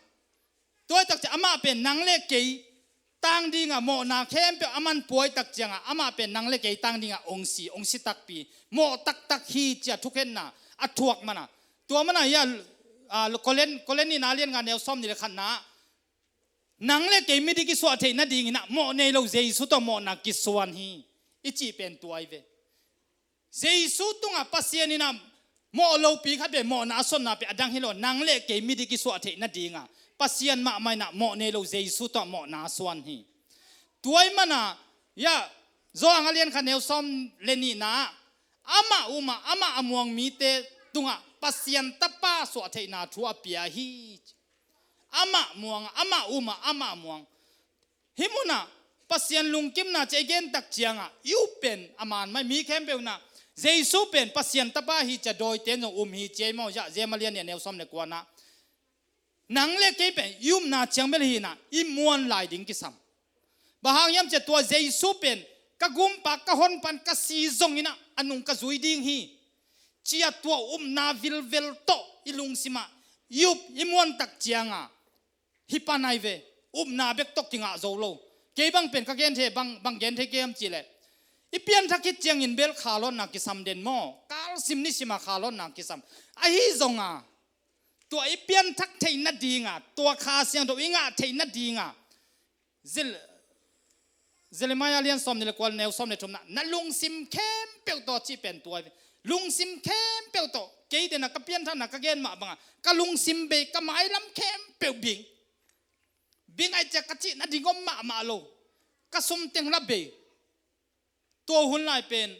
Tua ahi tak ciang amah pen nang le kei tang dinga mawhna khempeuh a man pua ahi tak cianga amah pen nang le kei tang dinga hong si, hong si takpi. Mawh taktak hi cia thukhenna a thuak mana. Tua mana hia, a, Korin, Korin nihna lian nga neu sawmnih le khatna ah, nang le kei midik i suah theih nadingin ah mawh nei lo Jesu tawh mawhna kisuan hi i cih pen tua hi ve. Jesu tungah Pasian inah mawh lopi khat pen mawhna a suanna pen a dang hi lo, nang le kei midik i suah theih nadinga Pasian mahmah inah mawh nei lo Jesu tawh mawhna a suan hi. Tua hi mana hia, Johan a lian khat neu sawm le nihna ah, amah umah amah a muang mite tungah Pasian Tapa suah theihna thu a pia hi. Amah muang, amah umah amah muang. Hih munah Pasian lungkimna cia i gen tak ciangah i up pen a man mai, mi khempeuh inah Jesu pen Pasian Tapa hi cia dawite in zong um hi cia i maw, James a lian nih a neu sawm le kuana. Nang le kei pen i upna ciang bel hi inah i muan lai ding kisam. Bang hang hiam cih leh tua Jesu pen ka gumpa, ka honpa, ka si zong inah a nung ka zui ding hi cia tua upna vilvel tawh i lungsimah i up i muan tak cianga hi pan ai ve. Upna bek tawh kingah zo lo. Kei bang pen ka gen thei, bang, bang gen thei kei hiam cih leh, i pianthak khit ciangin bel khalawtna kisam den maw? Kalsim nisima khalawtna kisam. Ahi zonga tua i pianthak theih nadinga, tua Kha Siangtho i ngah theih nadinga Zel-, Jeremiah lian sawmnih le kua neu sawm le thumna, na lungsim khempeuh tawh cih pen tua hi ve. Lungsim khempeuh tawh, kei dena ka pianthakna ka gen mah banga ka lungsim bei, ka mailam khempeuh bing. Bing ai cia ka cih nading om mahmah lo. Ka sum teng la bei. Tua hun lai pen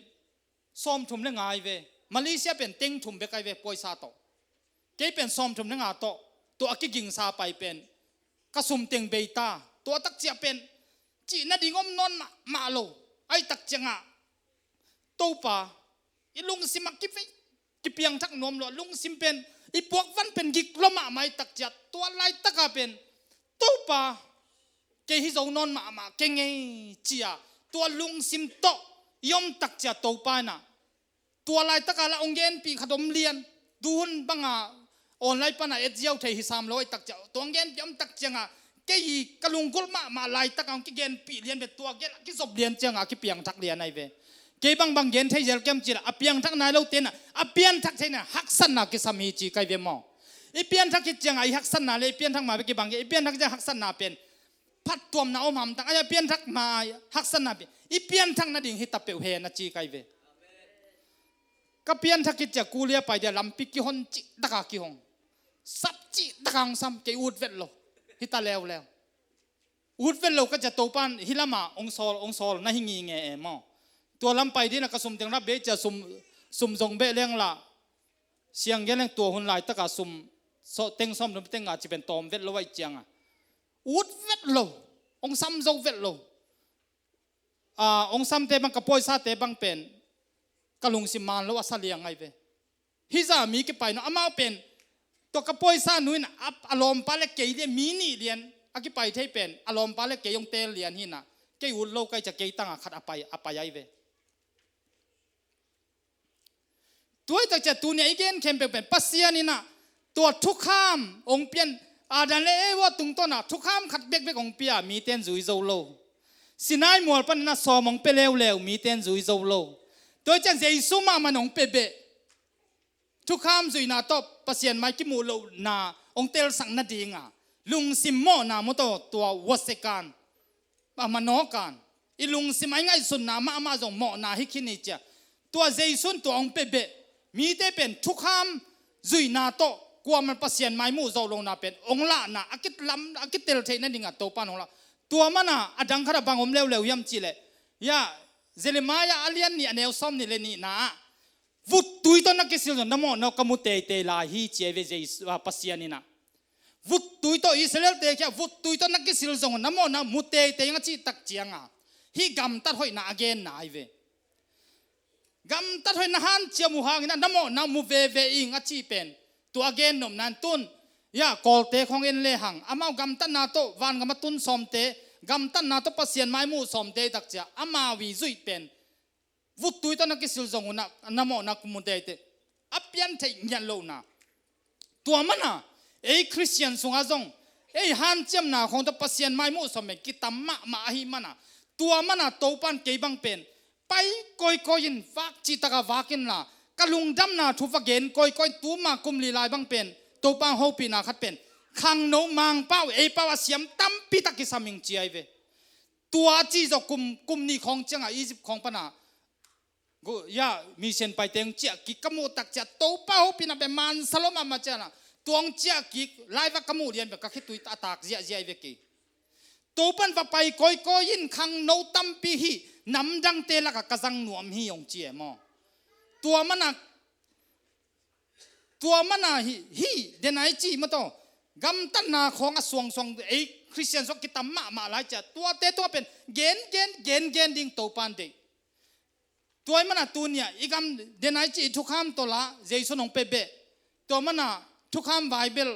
sawmthum le nga ai ve. Malaysia pen teng thum bek ai ve, paisa tawh. Kei pen sawmthum le nga tawh tua a kigingsa pai pen ka sum teng bei ta. Tua tak ciah pen cih nading om nawn mahmah lo. Ai tak ciangah Topa, i lungsim a kivei, kipiangthak nuam lo, lungsim pen i puakvan pen gik lo mahmah ai tak ciah, tua laitaka pen Topa, kei hi zo nawn mahmah kei ngei cia, tua lungsim tawh i om tak ciah Topa inah tua laitaka la hong genpih khat om lian. Tuhun banga online pana et ziau thei hi sam lo ai tak ciah, tua hong genpih om tak cianga kei hi ka lunggulh mahmah laitaka hong kigenpih lian ve, tua gel a kizop lian cianga a kipiangthak lian ai ve. Kei bangbang gen thei zel kem cila a piangthak nai lo tena a pianthak theina haksatna kisam hi ci kai ve maw? I pianthak khit ciangah i haksatna le i pianthak ma bek i bang kei, i pianthak ciang haksatna pen phattuamna om hamtang, a pianthak ma haksatna pen i pianthak nading hi ta peuh hen a ci kai ve. Ka pianthak khit ciang kulia pai dia lampi kihon cih taka kihong, sap cih taka hong sam, kei ut vet lo, hi ta leuleu. Ut vet lo ka cia, Topan hi lama ong sawl, ong sawl na hi ngi nge e maw. Tua lam pai dina ka sum teng rap bei cia, sum, sum zong beh leng la, siang gen leng tua hun laitaka sum, so, teng sawm dum teng nga ci pen tawm vet lo aih cianga. Ut vet lo, ong sam zo vet lo. A, ong samte bang ka pawisate bang pen ka lungsim man lo a sa liang ngai ve. Hih za mi kipai no amau pen, tua ka pawisa nu in a, a lawmpa le kei lian, mi nih lian a kipai thei pen, a lawmpa le kei ong tel lian hina, kei ut lo kai cia kei tanga khat a pai, a pai ai ve. Tuai tak cia tunia i gen khempeuh pen Pasian ina tua thukham ong pian, Adam le Eva tungtawna thukham khat bekbek ong pia, miten zui zo lo. Sinai mual panina sawm ong pe leuleu, miten zui zo lo. Tuai ciang Jesu mahmah ong pe beh. Thukham zuihna tawh Pasian mai kimuh lohna ong telsak nadinga lungsim mawhna mu tawh tua wasekan, a manawkan, i lungsim a i ngaihsutna mahmah zong mawhna hi khin hi cia. Tua Jesu'n tua ong pe beh. Mite pen thukham zuihna tawh kuaman Pasian mai muh zawh lohna pen ong lahna a kilam, a kitel theih nadinga Topan ong lah. Tua mana a dang khat a bang om leuleu hiam cihleh, ya, Jeremiah a lian nih a neu sawm nih le nihna ah, vuttui tawh na kisil zong na mawhna ka mu teitei lai hi ci ai ve Jesu, a, Pasian ina. Vuttui tawh Israel-te khia vuttui tawh na kisil zong na mawhna mu teitei ing a cih tak cianga hih gamtat hoihna a genna ai ve. Gamtat hoihna hanciam uh hangina na mawhna mu veve ing a cih pen tua a gennopna in tun, ya, Kawlte khong en lehang amau gamtatna tawh vangam a tun sawmte, gamtatna tawh Pasian mai muh sawmte tak cia amau i zuih pen vuttui tawh na kisil zong uh na, na mawhna ku mu teitei. A pian theih ngiat lohna. Tua mana ei Khristian sungah zong ei hanciamna khong tawh Pasian mai muh sawm pen kitam mahmah ahi mana. Tua mana Topan kei bang pen pai kawikawi in vak cih taka vak inla, ka lungdamna thu va gen kawikawi in tuma kum li lai bang pen Topa hopihna khat pen khangno Mangpau, ei pau a siam tampi tak kisam ing ci ai ve. Tua a cih zawh kum, kum nih khawng ciangah Egypt khawng pana, ya, mission paite hong ciah kik ka muh tak ciah Topa hopihna pen mansa lo mahmah ciahna, tua hong ciah kik lai va ka muh lian pen ka khitui a tak ziahziah hi ve kei. Topan va pai kawikawi in khangno tampi hi, namdangte lakah ka zang nuam hi hong ci e maw. Tua mana Tua mana hi, hi, denai ci mataw. Gamtatna khawng a suangsuang ei Khristian suak kitam mahmah lai cia. Tuate tua pen gen, gen, gen, gen ding Topan deih. Tua i mana tunia i gam denai ci i thukham tawh la Jesu nong pe beh. Tua mana thukham Bible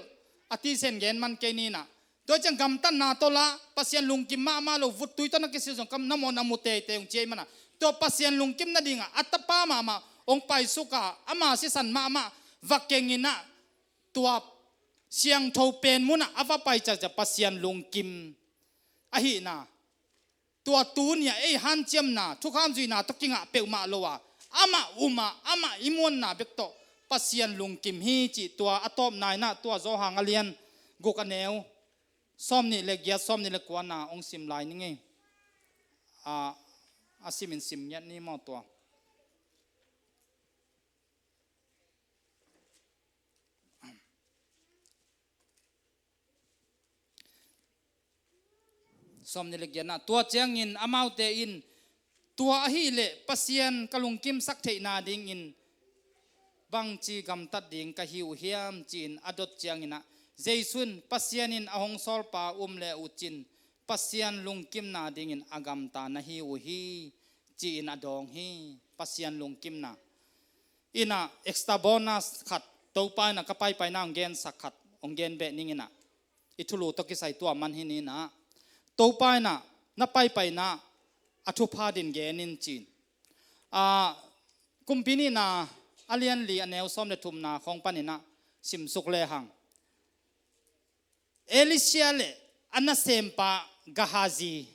a tisen gen man kei nina. Tua ciang gamtatna tawh la Pasian lungkim mahmah lo, vuttui tawh na kisil zong kam na mawhna mu teitei hong ci ai mana. Tua Pasian lungkim nadinga a tapa mahmah hong paisuka ama sisan mahmah va kenginah tua siangtho pen munah a va pai ciakciak Pasian lungkim ahihna. Tua tunia ei hanciamna thukham zuihna tawh kingah peuhmah lo a amah uma, amah i muanna bek tawh Pasian lungkim hi cih tua a tawpna inah tua Zawhang a lian guk a neu sawm nih le giat, sawm nih le kuana hong sim lai ni ngei. A, a simin sim ngiat ni maw tua. Sawm nih le giatna, tua ciangin amaute in, tua ahih leh Pasian ka lungkimsak theihna dingin bangci gamtat ding ka hi uh hiam, ci-in a dot cianginah Jesu in, Pasian in a hong sawlpa um le uh cin Pasian lungkimna dingin a gamta na hi uh hi, ci-in a dawng hi. Pasian lungkimna. Inah extra bonus khat, Topa inah ka paipaina hong gensak khat hong gen beh ninginah, i thulu tawh kisai tua man hi ninah, Topa inah na paipaina a thupha din genin cin. A, Kumpi nihna a lianli a neu sawm le thumna khawng paninah simsuk lehang, Elisha le a nasempa Gehazi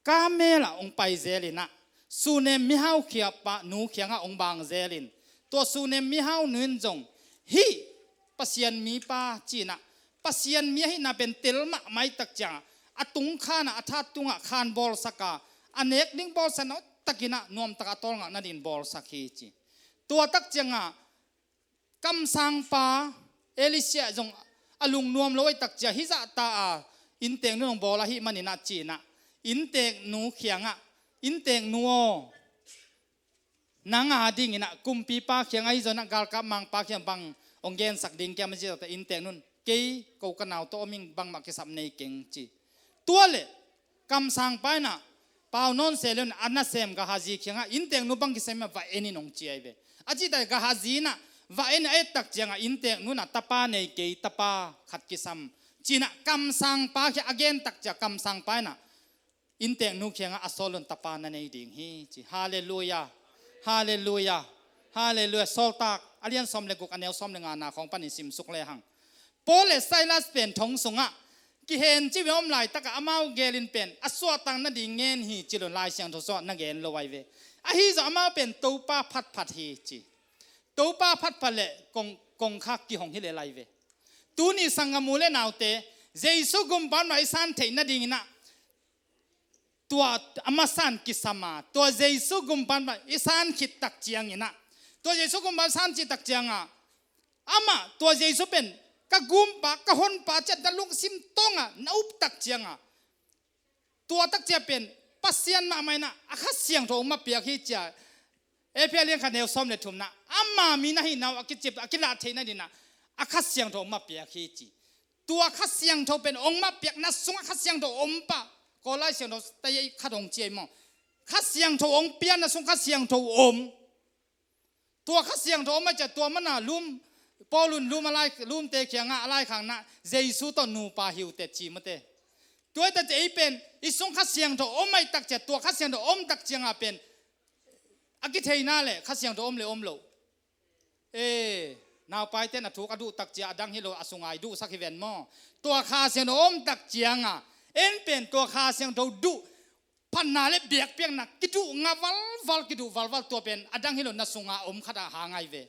Karmel ah hong pai zelinah Sunem mihau khiapa nu khiangah hong bang zelin, tua Sunem mihau nu in zong hih Pasian mipa cinah, Pasian mi ahihna pen tel mahmah i tak ciangah, a tung khanah, a that tungah khan bawlsaka, a nek ding bawlsakna takinah nuamtakah a tawlngakna din bawlsak hi ci. Tua tak ciangah kamsangpa Elisha zong a lungnuam lo i tak ciah hih zahta a innteeknu nong bawl ahih maninah cinah, innteeknu khiangah, innteeknu aw, nang a dinginah kumpipa khiang ahi zonah galkap mangpa khiang bang hong gensak ding kiam a ci zahta innteeknun, kei ko ka nau tawh om ing, bangmah kisap nei keng ci. Tua le kamsangpa inah pau nawn se le un a nasem Gehazi khiangah innteeknu bang kisam in va en in hong ci ahi ve. A cihtak Gehazi inah va en a et tak ciangah innteeknu inah tapa nei kei, tapa khat kisam cinah kamsangpa khiang a gen tak ciah kamsangpa inah innteeknu khiangah a sawl un tapa na nei ding hi ci. Halleluia. Halleluia. Halleluia. Sawltak a lian sawm le guk a neu sawm le nga na khawng panin simsuk lehang. Paul le Silas pen thong sungah kihen cih ve om laitakah amau gelin pen a suahtak nading ngen hi ci lo, Lai Siangtho sungah na gen lo ahi ve. Ahi zong amau pen Topa phatphat hi ci. Topa phatphat le kong, kongkhak kihong hi lel ahi ve. Tuni sanggam u le naute, Jesu gumpa mah i san theih nadinginah tua a masa in kisam a, tua Jesu gumpa mah i san khit tak cianginah, tua Jesu gumpa san cih tak ciangah, amah tua Jesu pen ka gumpa, ka honpa ciah na lungsim tawngah na up tak ciangah, tua tak ciah pen Pasian mahmah inah a Kha Siangtho hong mappiak hi ciah, Efesa lian khat neu sawm le thumna, ama min ahihna uh a kicip, a kilah theih nadinah a Kha Siangtho hong mappiak hi ci. Tua Kha Siangtho pen hong mappiakna sungah Kha Siangtho om pah. Kawl Lai Siangtho taya i khat hong ci ahi maw? Kha Siangtho hong piakna sung Kha Siangtho om. Tua Kha Siangtho om a ciah tua mana lum, Paul un lum a lai, lumte khiangah a laikhakna, Jesu tawh nupa hi uh teh ci mate. Tua hi tak ciah ei pen i sung Kha Siangtho om a i tak ciah, tua Kha Siangtho om tak ciangah pen a kitheihna le Kha Siangtho om le om lo. E, naupaite na thuk a duh tak ciah a dang hi lo, a sungai duhsak hi ven maw? Tua Kha Siangtho om tak ciangah en pen tua Kha Siangtho duh phatna le biakpiakna kiduh nga valval, kiduh valval, tua pen a dang hi lo, na sungah om khat a hang ahi ve.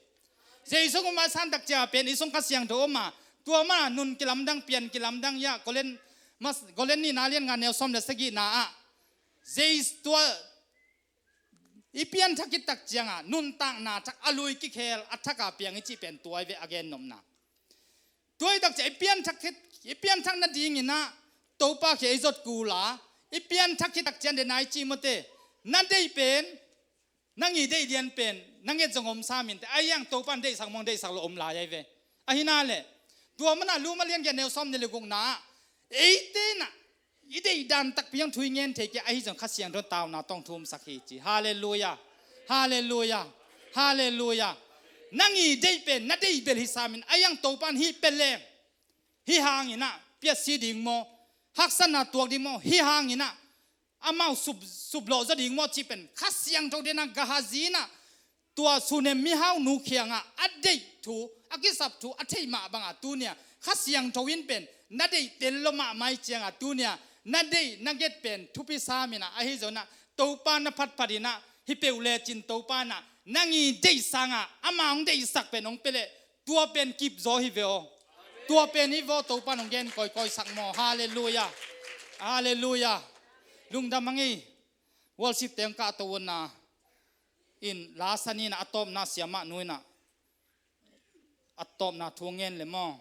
Jesu gumpa san tak ciah pen i sung Kha Siangtho om a, tua mana nun kilamdang, pian kilamdang, ya, Korin, mas, Korin nihna lian nga neu sawm le sagihna ah Jesu tua i pianthak khit tak ciangah nuntakna thak, a lui kikhel a thak a piang i cih pen tua ahi ve a gennopna. Tua hi tak ciah i pianthak khit, i pianthak nadinginah Topa khia i zot kul a, i pianthak khit tak ciah den a i cih mate, na deih pen, nang i deih lian pen na nget zong om sam in teh, ahi hang Topa in deihsak mawng deihsak lo om lai ahi ve. Ahi na le, tua mana lum a lian giat neu sawm ni le gukna ah, eite nah i deih dan takpi hang thu i ngen thei kei, ahi zong Kha Siangtho in tauna tawh hong thumsak hi ci. Halleluia. Halleluia. Halleluia. Nang i deih pen na deih bel hi sam in, ahi hang Topa in hih pia leng, hih hanginah piasi ding maw, haksatna tuak ding maw, hih hanginah amau sup, suplawh zaw ding maw cih pen Kha Siangtho denah Gehazi nah tua Sunem mihaunu khiangah a deih thu, a kisap thu a theih mah bangah tunia Kha Siangtho in pen na deih tel lo mahmah i ciangah tunia na deih na nget pen thupi sam inah, ahi zonah Topa na phatphat inah, hih peuh lecin Topa nah nang i deih sangah ama hong deihsak pen hong pia leh tua pen kipzaw hi ve aw. Tua pen hi ve aw, Topa in hong gen kawikawisak maw. Halleluia. Halleluia. Lungdam a ngei. Worship teng kahto un na in, la sa ni nah a tawpna siamah nu inah a tawpna thu ngen le maw?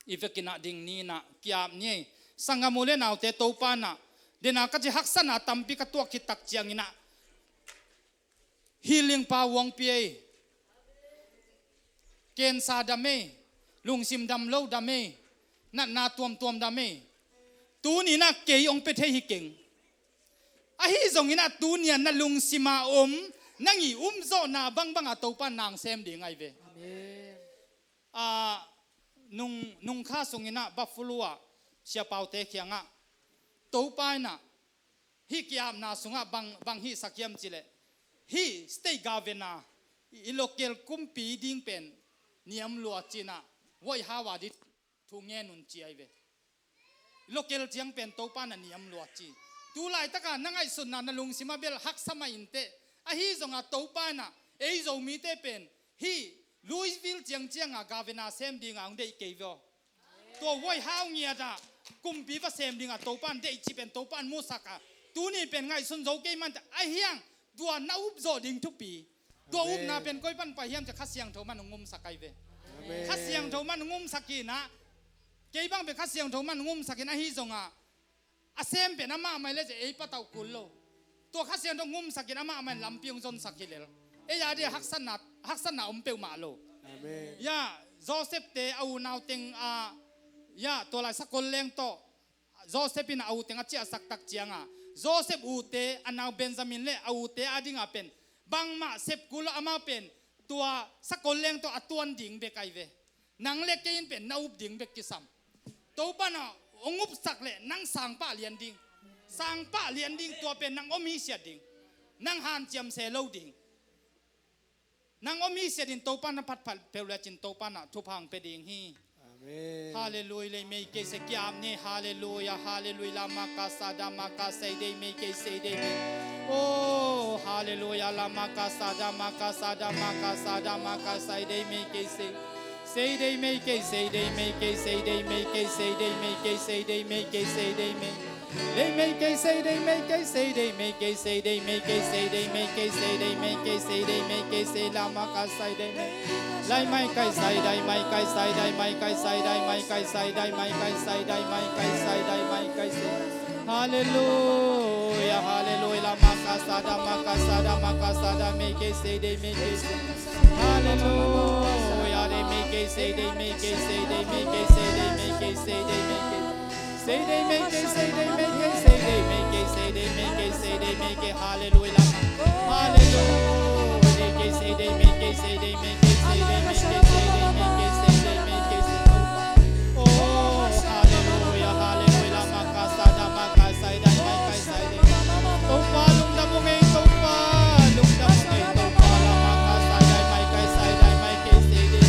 I vekinah ding ni nah ki-ap ni ei. Sanggam u le naute, Topa nah dena ka ci haksatna tampi ka tuak khit tak cianginah healing power hong pia ei. Cancer dam ei, lungsim dam lo dam ei, natna tuamtuam dam ei. Tuninah kei hong pia thei hi keng. Ahi zonginah tunia na lungsima om, nang i umzawhna bangbangah Topa nang sem ding ahi ve. Amen. A, nung, nungkha sunginah Buffalo ah siapaute khiangah Topa inah hih ki-apna sungah bang, bang hihsak hiam cileh, hih state governor, i local kumpi ding pen niam lua cinah, wai hawa di thu ngen un ci ahi ve. Local ciang pen Topa na niam lua ci. Tu laitaka na ngaihsutna na lungsima bel haksa mah inteh. Ahi zongah Topa nah ei Zomite pen hih Louisville ciangcianga governor sem dinga hong deih kei ve aw. Tua huai hau ngiata kumpi va sem dinga Topan deih cih pen Topan musak a, tuni pen ngaihsun zo kei mante ahiang. Tua na up zawh ding thupi. Tua upna pen koi pan pai hiam cih Kha Siangtho man hong umsak ai ve. Kha Siangtho man hong umsak hi na. Kei bang pen Kha Siangtho man hong umsak in ahi zonga a sem pen amah mai le cih ei patauh kul lo. Tua Kha Siangtho hong umsak in amah mai lampi hong zonsak hi lel. Ei a dia haksatna, haksatna om peuhmah lo. Ya, Joseph te a unau teng a, ya, tua lai sakol leng tawh Joseph in a u teng a ciahsak tak cianga Joseph ute a nau Benjamin le a ute a dinga pen bangmah sep kul lo. Amau pen tua sakol leng tawh a tuan ding bek ai ve. Nang le kei in pen na up ding bek kisam. Topan a hong upsak le nang sangpah lian ding. Sangpah lian ding, tua pen nang om hi siat ding. Nang hanciam se lo ding. Nang om hi siat in Topan a phatphat peuh le cin Topan a thupha hong pia ding hi. Halleluia, lei mei kei se kiam ni. Halleluia, halleluia, la maka sa da maka sei dei mei kei sei dei mei. Oh, halleluia, la maka sa da maka sa da maka sa da maka sei dei mei kei sei. Sei dei mei kei sei dei mei kei sei dei mei kei sei dei mei kei sei dei mei kei sei dei mei. Dei mei kei sei dei mei kei sei dei mei kei sei dei mei kei sei dei mei kei sei dei mei kei sei dei mei kei sei la maka sai dei mei. Lai mai kai sai dai mai kai sai dai mai kai sai dai mai kai sai dai mai kai sai dai mai kai sai dai mai kai sei. Halleluia, halleluia, la maka sa da maka sa da maka sa da mei kei sei dei mei kei sei. Halleluia, dei mei kei sei dei mei kei sei dei mei kei sei dei mei kei sei dei mei kei. Sei dei mei kei sei dei mei kei sei dei mei kei sei dei mei kei sei dei mei kei. Halleluia, la maka. Halleluia, dei kei sei dei mei kei sei dei mei kei sei dei mei kei sei dei mei kei sei dei mei kei sei. Oh, halleluia, halleluia, la maka sa da maka sai dai mai kai sai dai. Topa lungdam ung ei, Topa lungdam ung ei, Topa la maka sai dai mai kai sai dai mai kei sei dei.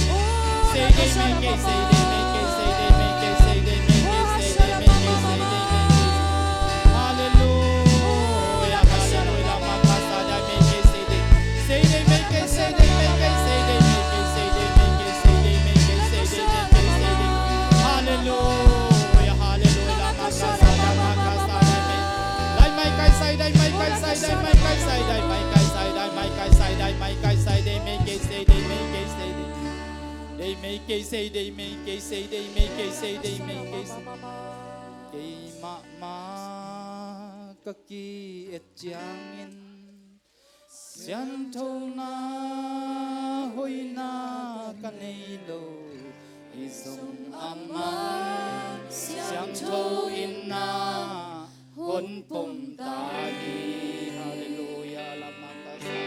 Sei dei mei kei sei dei mei kei sei dei mei kei sei dei mei kei sei dei mei kei sei dei mei kei. Halleluia, halleluia, la maka sa dai mei kei sei dei. Sei dei mei kei sei dei mei kei sei dei mei kei sei dei mei kei sei dei mei kei sei dei mei kei sei dei. Halleluia, halleluia, la maka sa dai maka sa dai mei. Dai mai kai sai dai mai kai sai dai mai kai sai dai mai kai sai dai mai kai sai dai mai kai sai dei mei kei sei dei mei kei sei dei. Dei mei kei sei dei mei kei sei dei mei kei sei dei mei kei sei. Keimah mah ka ki-et ciangin sianthona hoihna ka nei lo. Hi zong amah siangtho in na hon pom ta hi. Halleluia, la maka sa.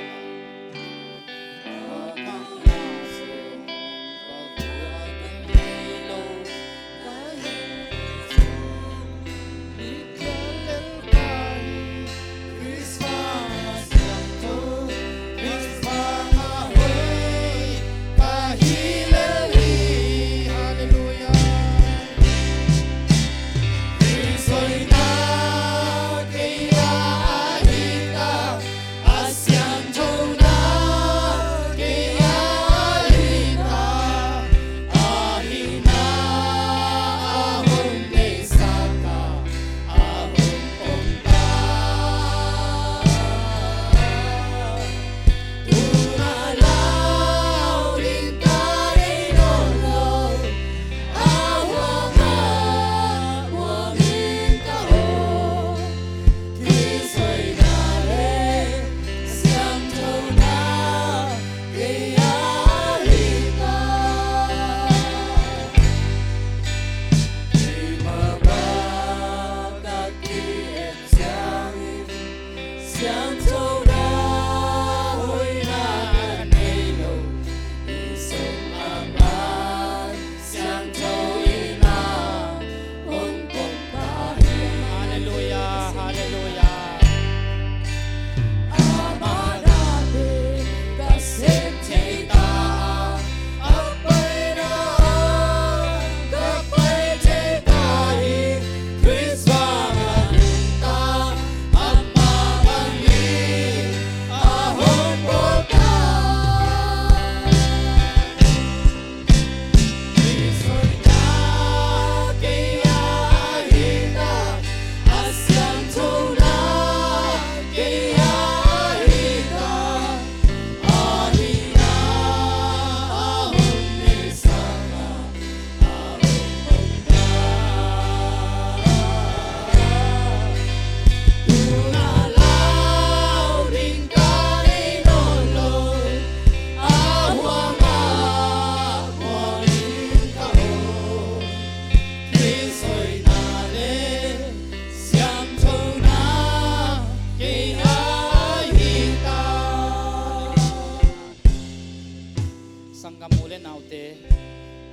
Sanggam u le naute,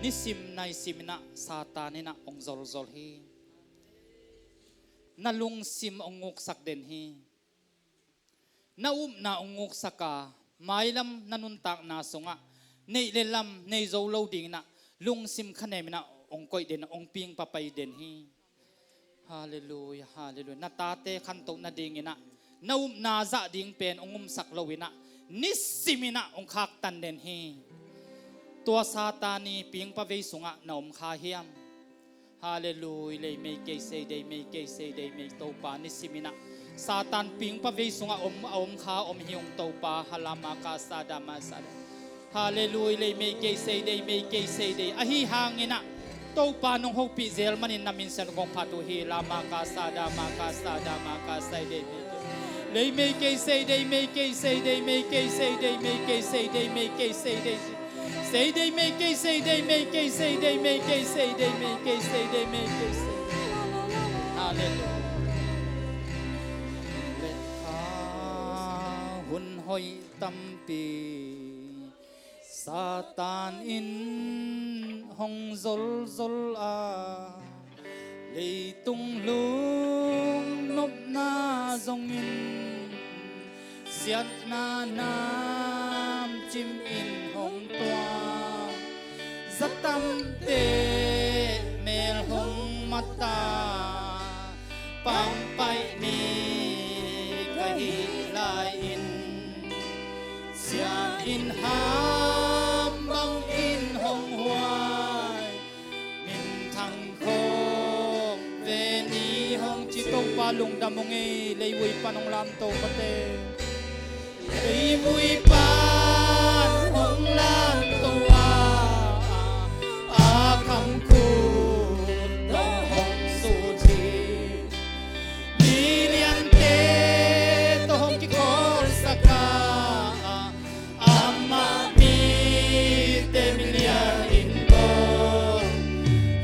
nisim naisim inah Satan inah hong zolzol hi. Na lungsim hong nguksak den hi. Na upna hong nguksak a, mailam na nuntakna sungah neih le lam nei zo lo ding inah lungsim khanem inah hong koih den, hong pingpa pai den hi. Halleluia, halleluia. Na tate khantoh nading inah na upna zah ding pen hong umsak lo inah nisim inah hong khaktan den hi. Tua Satan i pingpa vei sungah na om kha hiam? Halleluia. Lei mei kei sei, dei mei kei sei, dei mei, Topa nisim inah Satan pingpa vei sungah om, a om kha om hi ung Topa. Halama ka sa dama sa da. Halleluia. Lei mei kei sei, dei mei kei sei, dei. Ahi hang inah Topa nong hopih zel manin na minsiam kong phat uh hi. Lama ka sa dama ka sa dama ka sai, dei mei kei. Lei mei kei sei, dei mei kei sei, dei mei kei sei, dei mei kei sei, dei. Sei, dei mei kei sei, dei mei kei sei, dei mei kei sei, dei mei kei sei, dei mei kei sei. Halleluia. Le kha hun hoih tampi Satan in hong zolzol a, leitung lung nopna zongin siatna namcim in hong tuak. Zatamte mel hong mata, pangpaih mi ka hih lai-in, sia in ham bangin hong huai, minthang khawk ve ni hong ci. Topa lungdam ung ei. Leivui pan hong lamto pate, leivui pan hong lamto a, a kham khut tawh hong sut hi. Mi liante tawh hong kikholsak a, amah mite milian in bawl.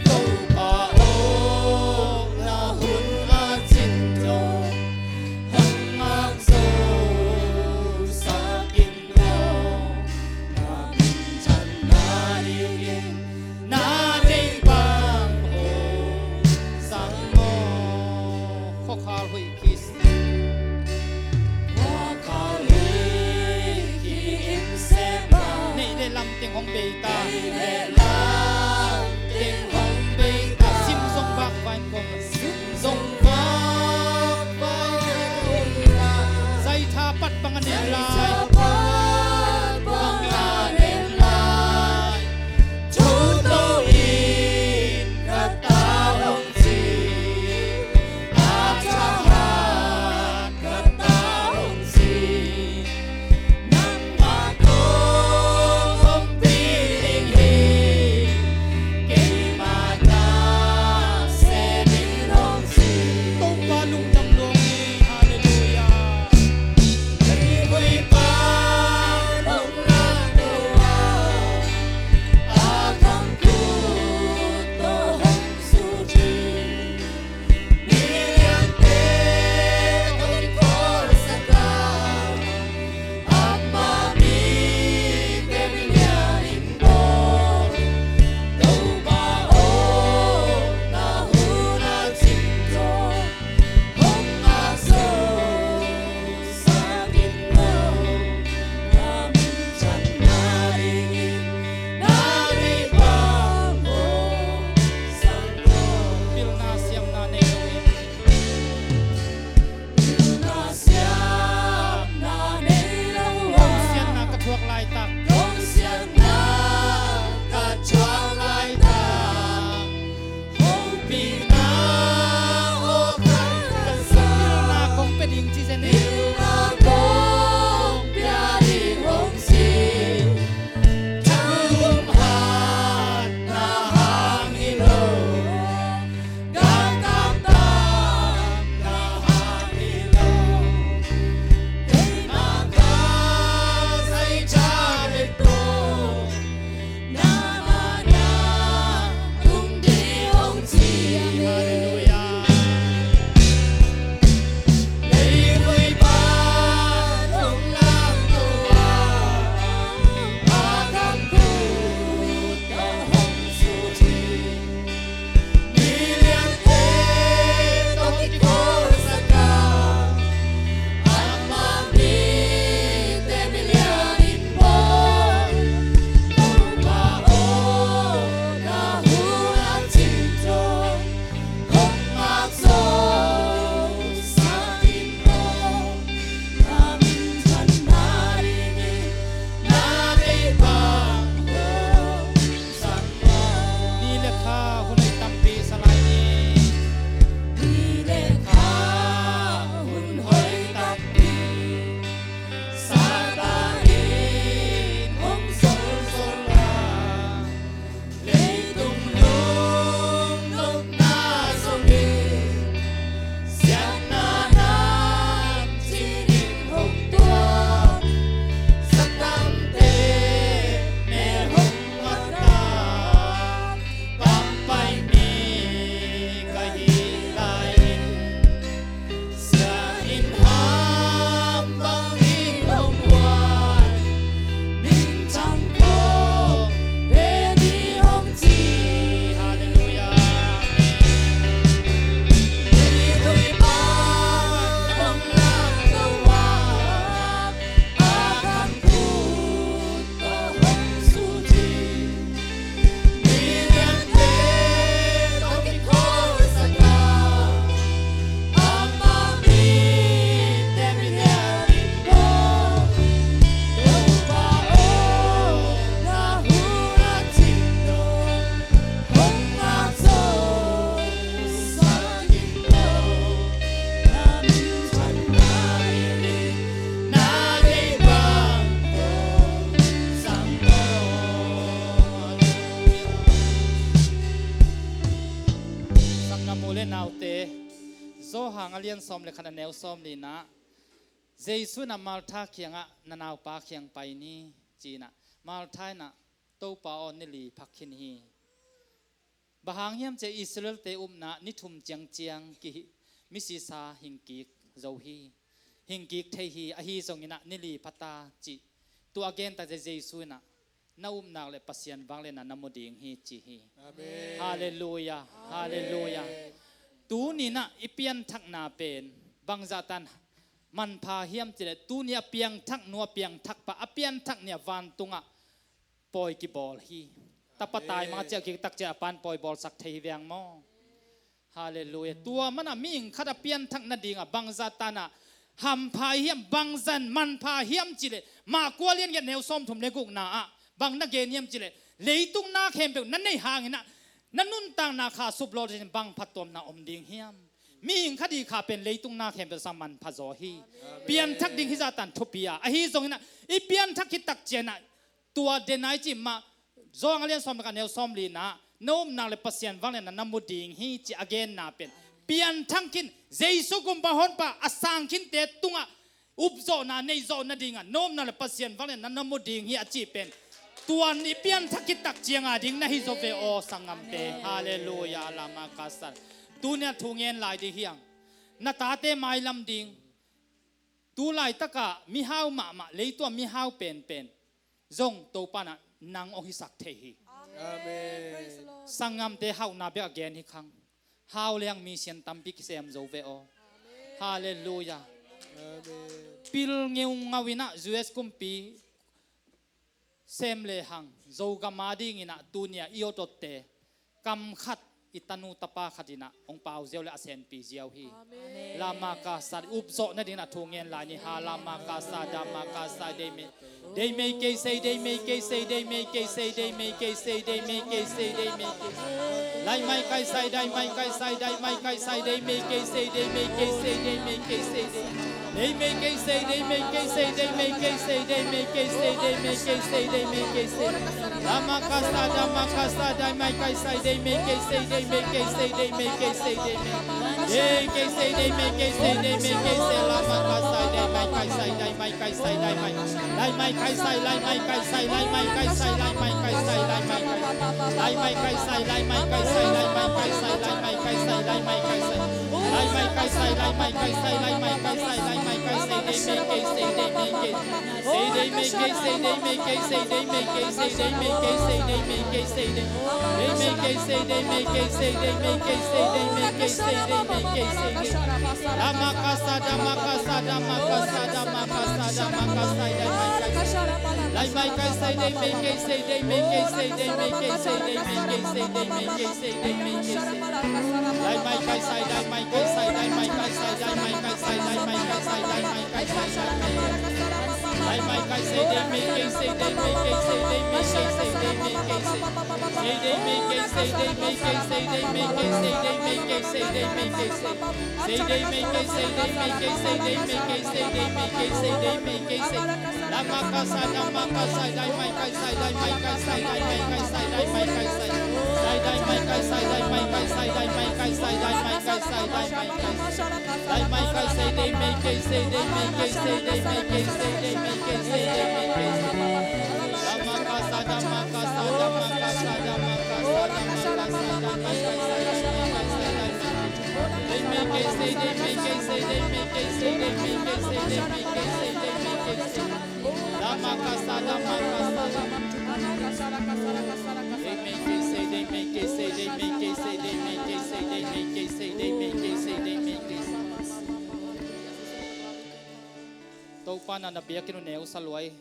Topa aw, na hun a cin tawh hong ngak zo sak in aw. Na minthanna dingin na deih bang hong sang aw. Khuakhal huih kis. Neih le lam teng hong bei ta. Neih le lam teng hong bei ta. Sim zong vak vai kong. Sim zong vak vai kong. Zaitha pat bang a nen lai. Zaitha pat bang a nen lai. Tho to in ka ta hong ci. A thahat ka ta hong ci. Nangmah kong ompih ding hi. Johan a lian sawm le khat a neu sawm li-in ah, Jesu in ah Martha kiangah, "Na naupa kiang pai ni," ci-in ah, Martha in ah, "Topa aw, ni li phak khin hi. Bang hang hiam cih leh Israel-te upna ni thum ciangciang kihih, misisa hing kik zo hi, hing kik thei hi, ahi zongin ah ni li pha ta," cih. Tua a gen tak ciang Jesu in ah, "Na upna leh Pasian vangliatna na mu ding hi," ci hi. Amen. Halleluiah. Halleluiah. Tuni-in ah i pianthakna pen bangzah tan manpha hiam cih leh, tuni a piangthak nu, a piangthak pa, a pianthak ni-a vantungah pawi kibawl hi. Tapa taimang a ciah kik tak ciang a pa'n pawi bawlsak thei hi veng maw? Halleluiah. Tua manin ah mihing khat a pianthak nadingah bangzah tan ah hampha hiam, bangzah in manpha hiam cih leh, Marka a lian giat neu sawmthum le gukna ah bang na gen hiam cih leh, "Leitung na khempeuh na neih hangin ah na nuntakna kha suplawh ding bang phattuamna om ding hiam? Mihing khat i kha pen leitung na khempeuh sang manpha zaw hi." Pianthak ding hi zah tan thupi a, ahi zongin ah i pianthak khit tak ciang ah, tua denai cih mah, Johan a lian sawm le khat a neu sawm li-in ah, "Na upna leh Pasian vangliatna na mu ding hi," cih a genna pen pianthak khin, Jesu Kumpipa honpa a sang khinte tungah upzawhna nei zawh nadingah na upna leh Pasian vangliatna na mu ding hi a cih pen, tua i pianthak khit tak ciang a ding na hi zaw ve aw, sanggamte. Halleluiah. Lama kasa. Tuni-a thu ngen lai ding hi hang. Na tate mailam ding. Tu laitakah mihau mahmah, leitung a mihau penpen zong Topa in ah nang hong hisak thei hi. Amen. Sanggamte, hauhna bek a gen hi kha hang. Hau leng mission tampi kisem zo ve aw. Halleluiah. Amen. Pil ngeungau in ah U S kumpi sem lehang, Zogam a dingin ah tuni-a i awtotte kam khat, i tanu tapa khat in ah hong pau ziau leh a senpi ziau hi. Amen. Lama kasa. Upzawh nadingin ah thu ngen lai ni. Ha, lama kasa, dama kasa, dei mei, dei mei kei sei, dei mei kei sei, dei mei kei sei, dei mei kei sei, dei mei kei sei, dei mei kei sei. Lai mai kai sai, dai mai kai sai, dai mai kai sai, dei mei kei sei, dei mei kei sei, dei mei kei sei, dei mei kei sei, dei mei kei sei, dei mei kei sei, dei mei kei sei, dei mei kei sei, dei mei kei sei. Lama kasa, dama kasa, dai mai kai sai, dei mei kei sei, dei mei kei sei, dei mei kei sei, dei mei kei sei, dei mei kei sei, dei mei kei sei. Lama kasa, dai mai kai sai, dai mai kai sai, dai mai. Lai mai kai sai, lai mai kai sai, lai mai kai sai, lai mai kai sai, lai mai kai sai. Lai mai kai sai, lai mai kai sai, lai mai kai sai, lai mai kai sai, lai mai kai sai. Lai mai kai sai, lai mai kai sai, lai mai kai sai, lai mai kai sai, dei mei kei sei, dei mei kei sei. Sei dei mei kei sei, dei mei kei sei, dei mei kei sei, dei mei kei sei, dei mei kei sei, dei mei kei sei, dei mei kei sei, dei mei kei sei, dei mei kei sei, dei mei kei sei, dei. Dama kasa, dama kasa, dama kasa, dama kasa, dama kasa, dai mai kai sai. Lai mai kai sai, dei mei kei sei, dei mei kei sei, dei mei kei sei, dei mei kei sei, dei mei kei sei, dei mei kei sei. Lai mai kai sai, dai mai kai sai, dai mai kai sai, dai mai kai sai, dai mai kai sai, dai mai kai sai, dai mai kai sai. Lai mai kai sai, dei mei kei sei, dei mei kei sei, dei mei kei sei, dei mei kei sei. Sei dei mei kei sei, dei mei kei sei, dei mei kei sei, dei mei kei sei. Sei dei mei kei sei, dei mei kei sei, dei mei kei sei, dei mei kei sei, dei mei kei sei. Dama kasa, dama kasa, dai mai kai sai, dai mai kai sai, dai mai kai sai, dai mai kai sai. Sai dai mai kai sai, dai mai kai sai, dai mai kai sai, dai mai kai sai, dai mai kai sai. Dai mai kai sai, dei mei kei sei, dei mei kei sei, dei mei kei sei, dei mei kei sei, dei mei kei sei. Dama kasa, dama kasa, dama kasa, dama kasa, dama kasa, dai mai kai sai, dai mai kai sai, dai mai kai sai. Dei mei kei sei, dei mei kei sei, dei mei kei sei, dei mei kei sei, dei mei kei sei, dei mei kei sei. Dama kasa, dama kasa, dama kasa. Dei mei kei sei, dei mei kei sei, dei mei kei sei, dei mei kei sei, dei mei kei sei, dei mei kei sei, dei mei kei sei. Topa in ah na biakinn uh neusa lua hi.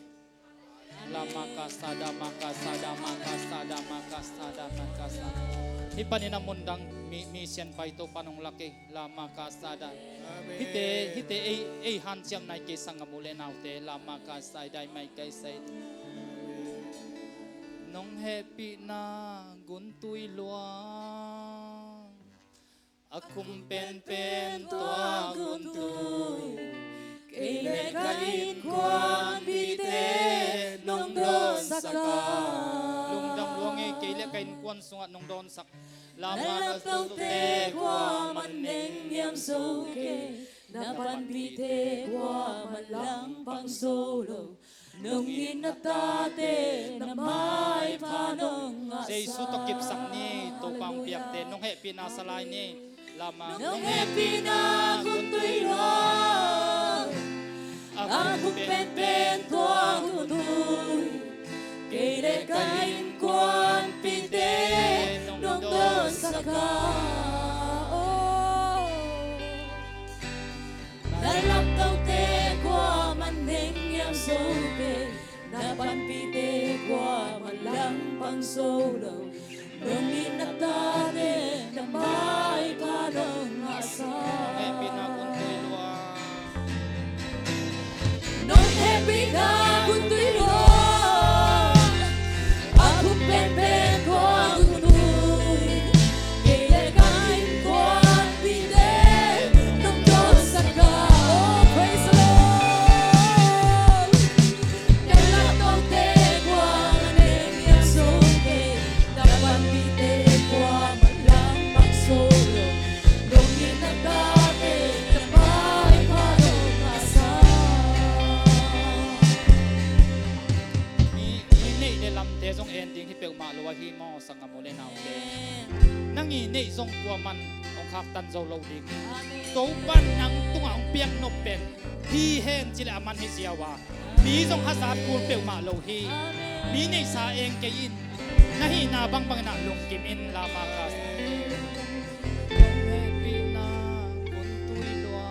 Lama kasa, dama kasa, dama kasa, dama kasa. Hih panin a mundang mi, mission pai Topa in hong lak hi. Lama kasa, dai. Amen. Hihte, hihte ei, ei hanciamna hi kei, sanggam u leh naute. Lama kasa, dai mai kai sai. Nong hehpihna guntui luang, a khum penpen tua guntui, kei leh ka innkuanpihte nong dawhsak a. Lungdam luang e, kei leh innkuan sungah nong dawnsak. Na laptote kuaman nengniam zo kei, na panpihte kuaman langpang zo lo. Nong it na tate na maipha nong ngahsak. Jesu tawh kipsak ni, Topa hong piakte nong hehpihna sa lai ni. Lama nong hehpihna gun tui lua. A hun penpen tua gun tui. Kei le ka innkuanpihte nong dawnsak a. Oh. Na laptote kuaman nengniam zo kei, na panpihte kuaman langpang zo lo. Nong it na tate na maipha nong ngahsak. Nong hehpihna gun tui lua. Nong hehpihna gun tui lua. A hun penpen tua gun tui. Kei le ka innkuanpihte nong dawnsak a. Oh, praise the Lord. Na laptote kuaman nengniam zo kei, na panpihte kuaman langpang zo lo. Nong it na tate na maipha nong ngahsak. Mi, mi neih le lamte zong en ding hi peuhmah lo ahi maw, sanggam u le naute. Amen. Nang i neih zong kuaman hong khaktan zo lo ding. Amen. Topan nang tungah hong piak nop pen hi hen ci leh a man hi ziau a. Mi zong hazat kul peuhmah lo hi. Amen. Mi neihsa eng kei in, na hihna bangbang in ah lungkim in, lama ka. Nong hehpihna gun tui lua.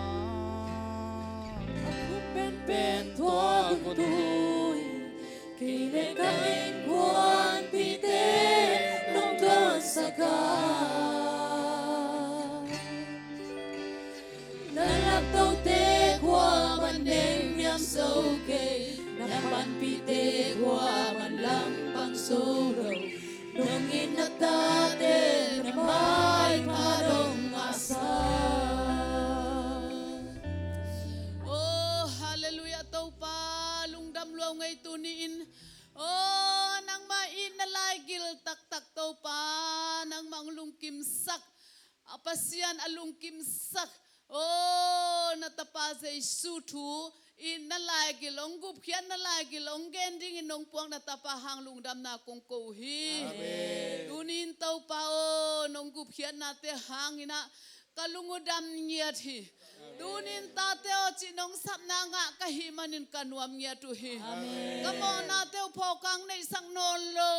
A hun penpen tua gun tui. Kei le ka innkuanpihte nong dawnsak a. Na laptote kuaman nengniam zo kei, na panpihte kuaman langpang zo lo. Nong it na tate na maipha nong ngahsak. Oh, hallelujah, Topa, lungdam lua ung ei tuni-in. Oh, nangmah itna laigil taktak Topa, nangmah hong lungkimsak. A Pasian a lungkimsak. Oh, na tapa Jesu thu itna laigil, hong gupkhiatna laigil hong gen dingin nong puak na tapa hang lungdamna kong ko uh hi. Amen. Tuni-in Topa aw, nong gupkhiatnate hangin ah ka lung uh dam ngiat hi. Tuni-in tate aw cih nong sapna ngah ka hih manin ka nuam ngiat uh hi. Amen. Ka mawhnate uh phawk hong neihsak nawn lo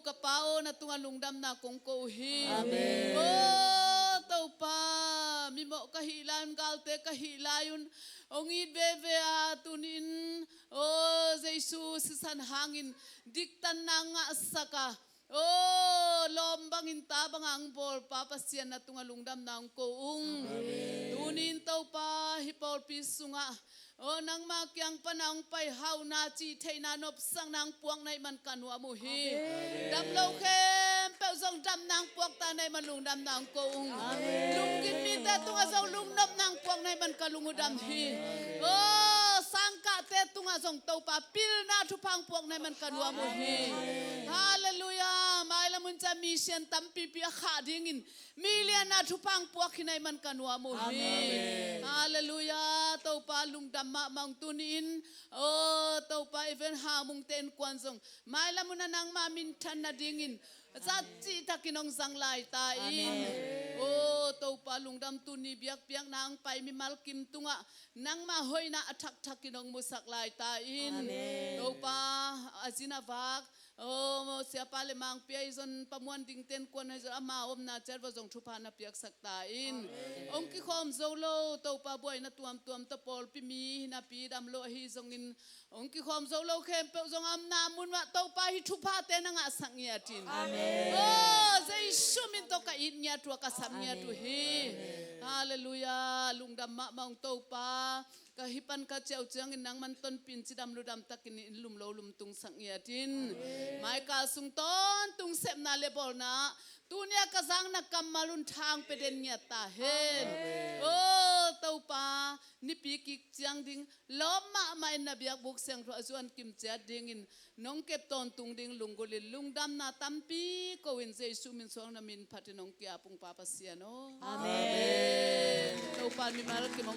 ka Pa aw, na tungah lungdamna kong ko uh hi. Amen. Oh, Topa, mimawh ka hih lai un, galte ka hih lai un hong it veve a, tuni-in oh, Jesu sisan hangin diktanna ngahsak a, oh, lawm bangin ta banga hong bawlpa Pasian, na tungah lungdamna hong ko ung. Amen. Tuni-in Topa, hih pawlpi sungah, oh, nangma kiang pana hong pai hauhna, cihtheihna, nopsakna hong puakna ih man ka nuam uh hi. Amen. Dam lo khempeuh zong damna hong puakta na ih man lungdamna hong ko ung. Amen. Lunggim mite tungah zong lungnopna hong puakna ih man ka lung uh dam hi. Amen. Oh, sangkahte tungah zong Topa pilna thupha hong puakna ih man ka nuam uh hi. Amen. Halleluiah. Mailam un ciang mission tampipi a khah dingin milianna thupha hong puak hi na ih man ka nuam uh hi. Amen. Halleluiah. Topa lungdam mahmah ung tuni-in. Oh, Topa, even Hamungte innkuan zong mailam un a nangma minthan nadingin zat cihtakin hong zang lai ta in. Amen. Oh, Topa lungdam, tuni biakpiakna hong pai mimal kim tungah nangma hoihna a thakthak in hong musak lai ta in. Amen. Topa, a zin a vak, oh, siapa le mangpi ahi zong, pamuan dingte innkuan ahi zong, ama omna ciat vua zong thupha na piaksak ta in. Amen. Hong kikhawm zo lo Topa, buaina tuamtuam tawh pawlpi mi hi napi, dam lo ahi zongin, hong kikhawm zo lo khempeuh zong a omna mun uah Topa hih thuphate na ngahsak ngiat in. Amen. Oh, Jesu min tawh ka it ngiat uh a, ka sap ngiat uh hi. Amen. Halleluiah. Lungdam mahmah ung Topa. Ka hih pan ka ciah uh ciangin nangman tonpih in, cidam ludam takin inn lum lo lum tungsak ngiat in. Amen. Maikal sung tawntung sepna le bawlna, tuni a ka zakna kammal un thang pia den ngiat ta hen. Amen. Oh, Topa, nipi kik ciang ding lawm mahmah in na biakbuk siangtho a zuan kim ciat dingin nong kep tawntung ding lunggulhin lungdamna tampi ko in Jesu min suang na min phatin hong ki-ap ung Pa Pasian aw. Amen. Topa mimal kim hong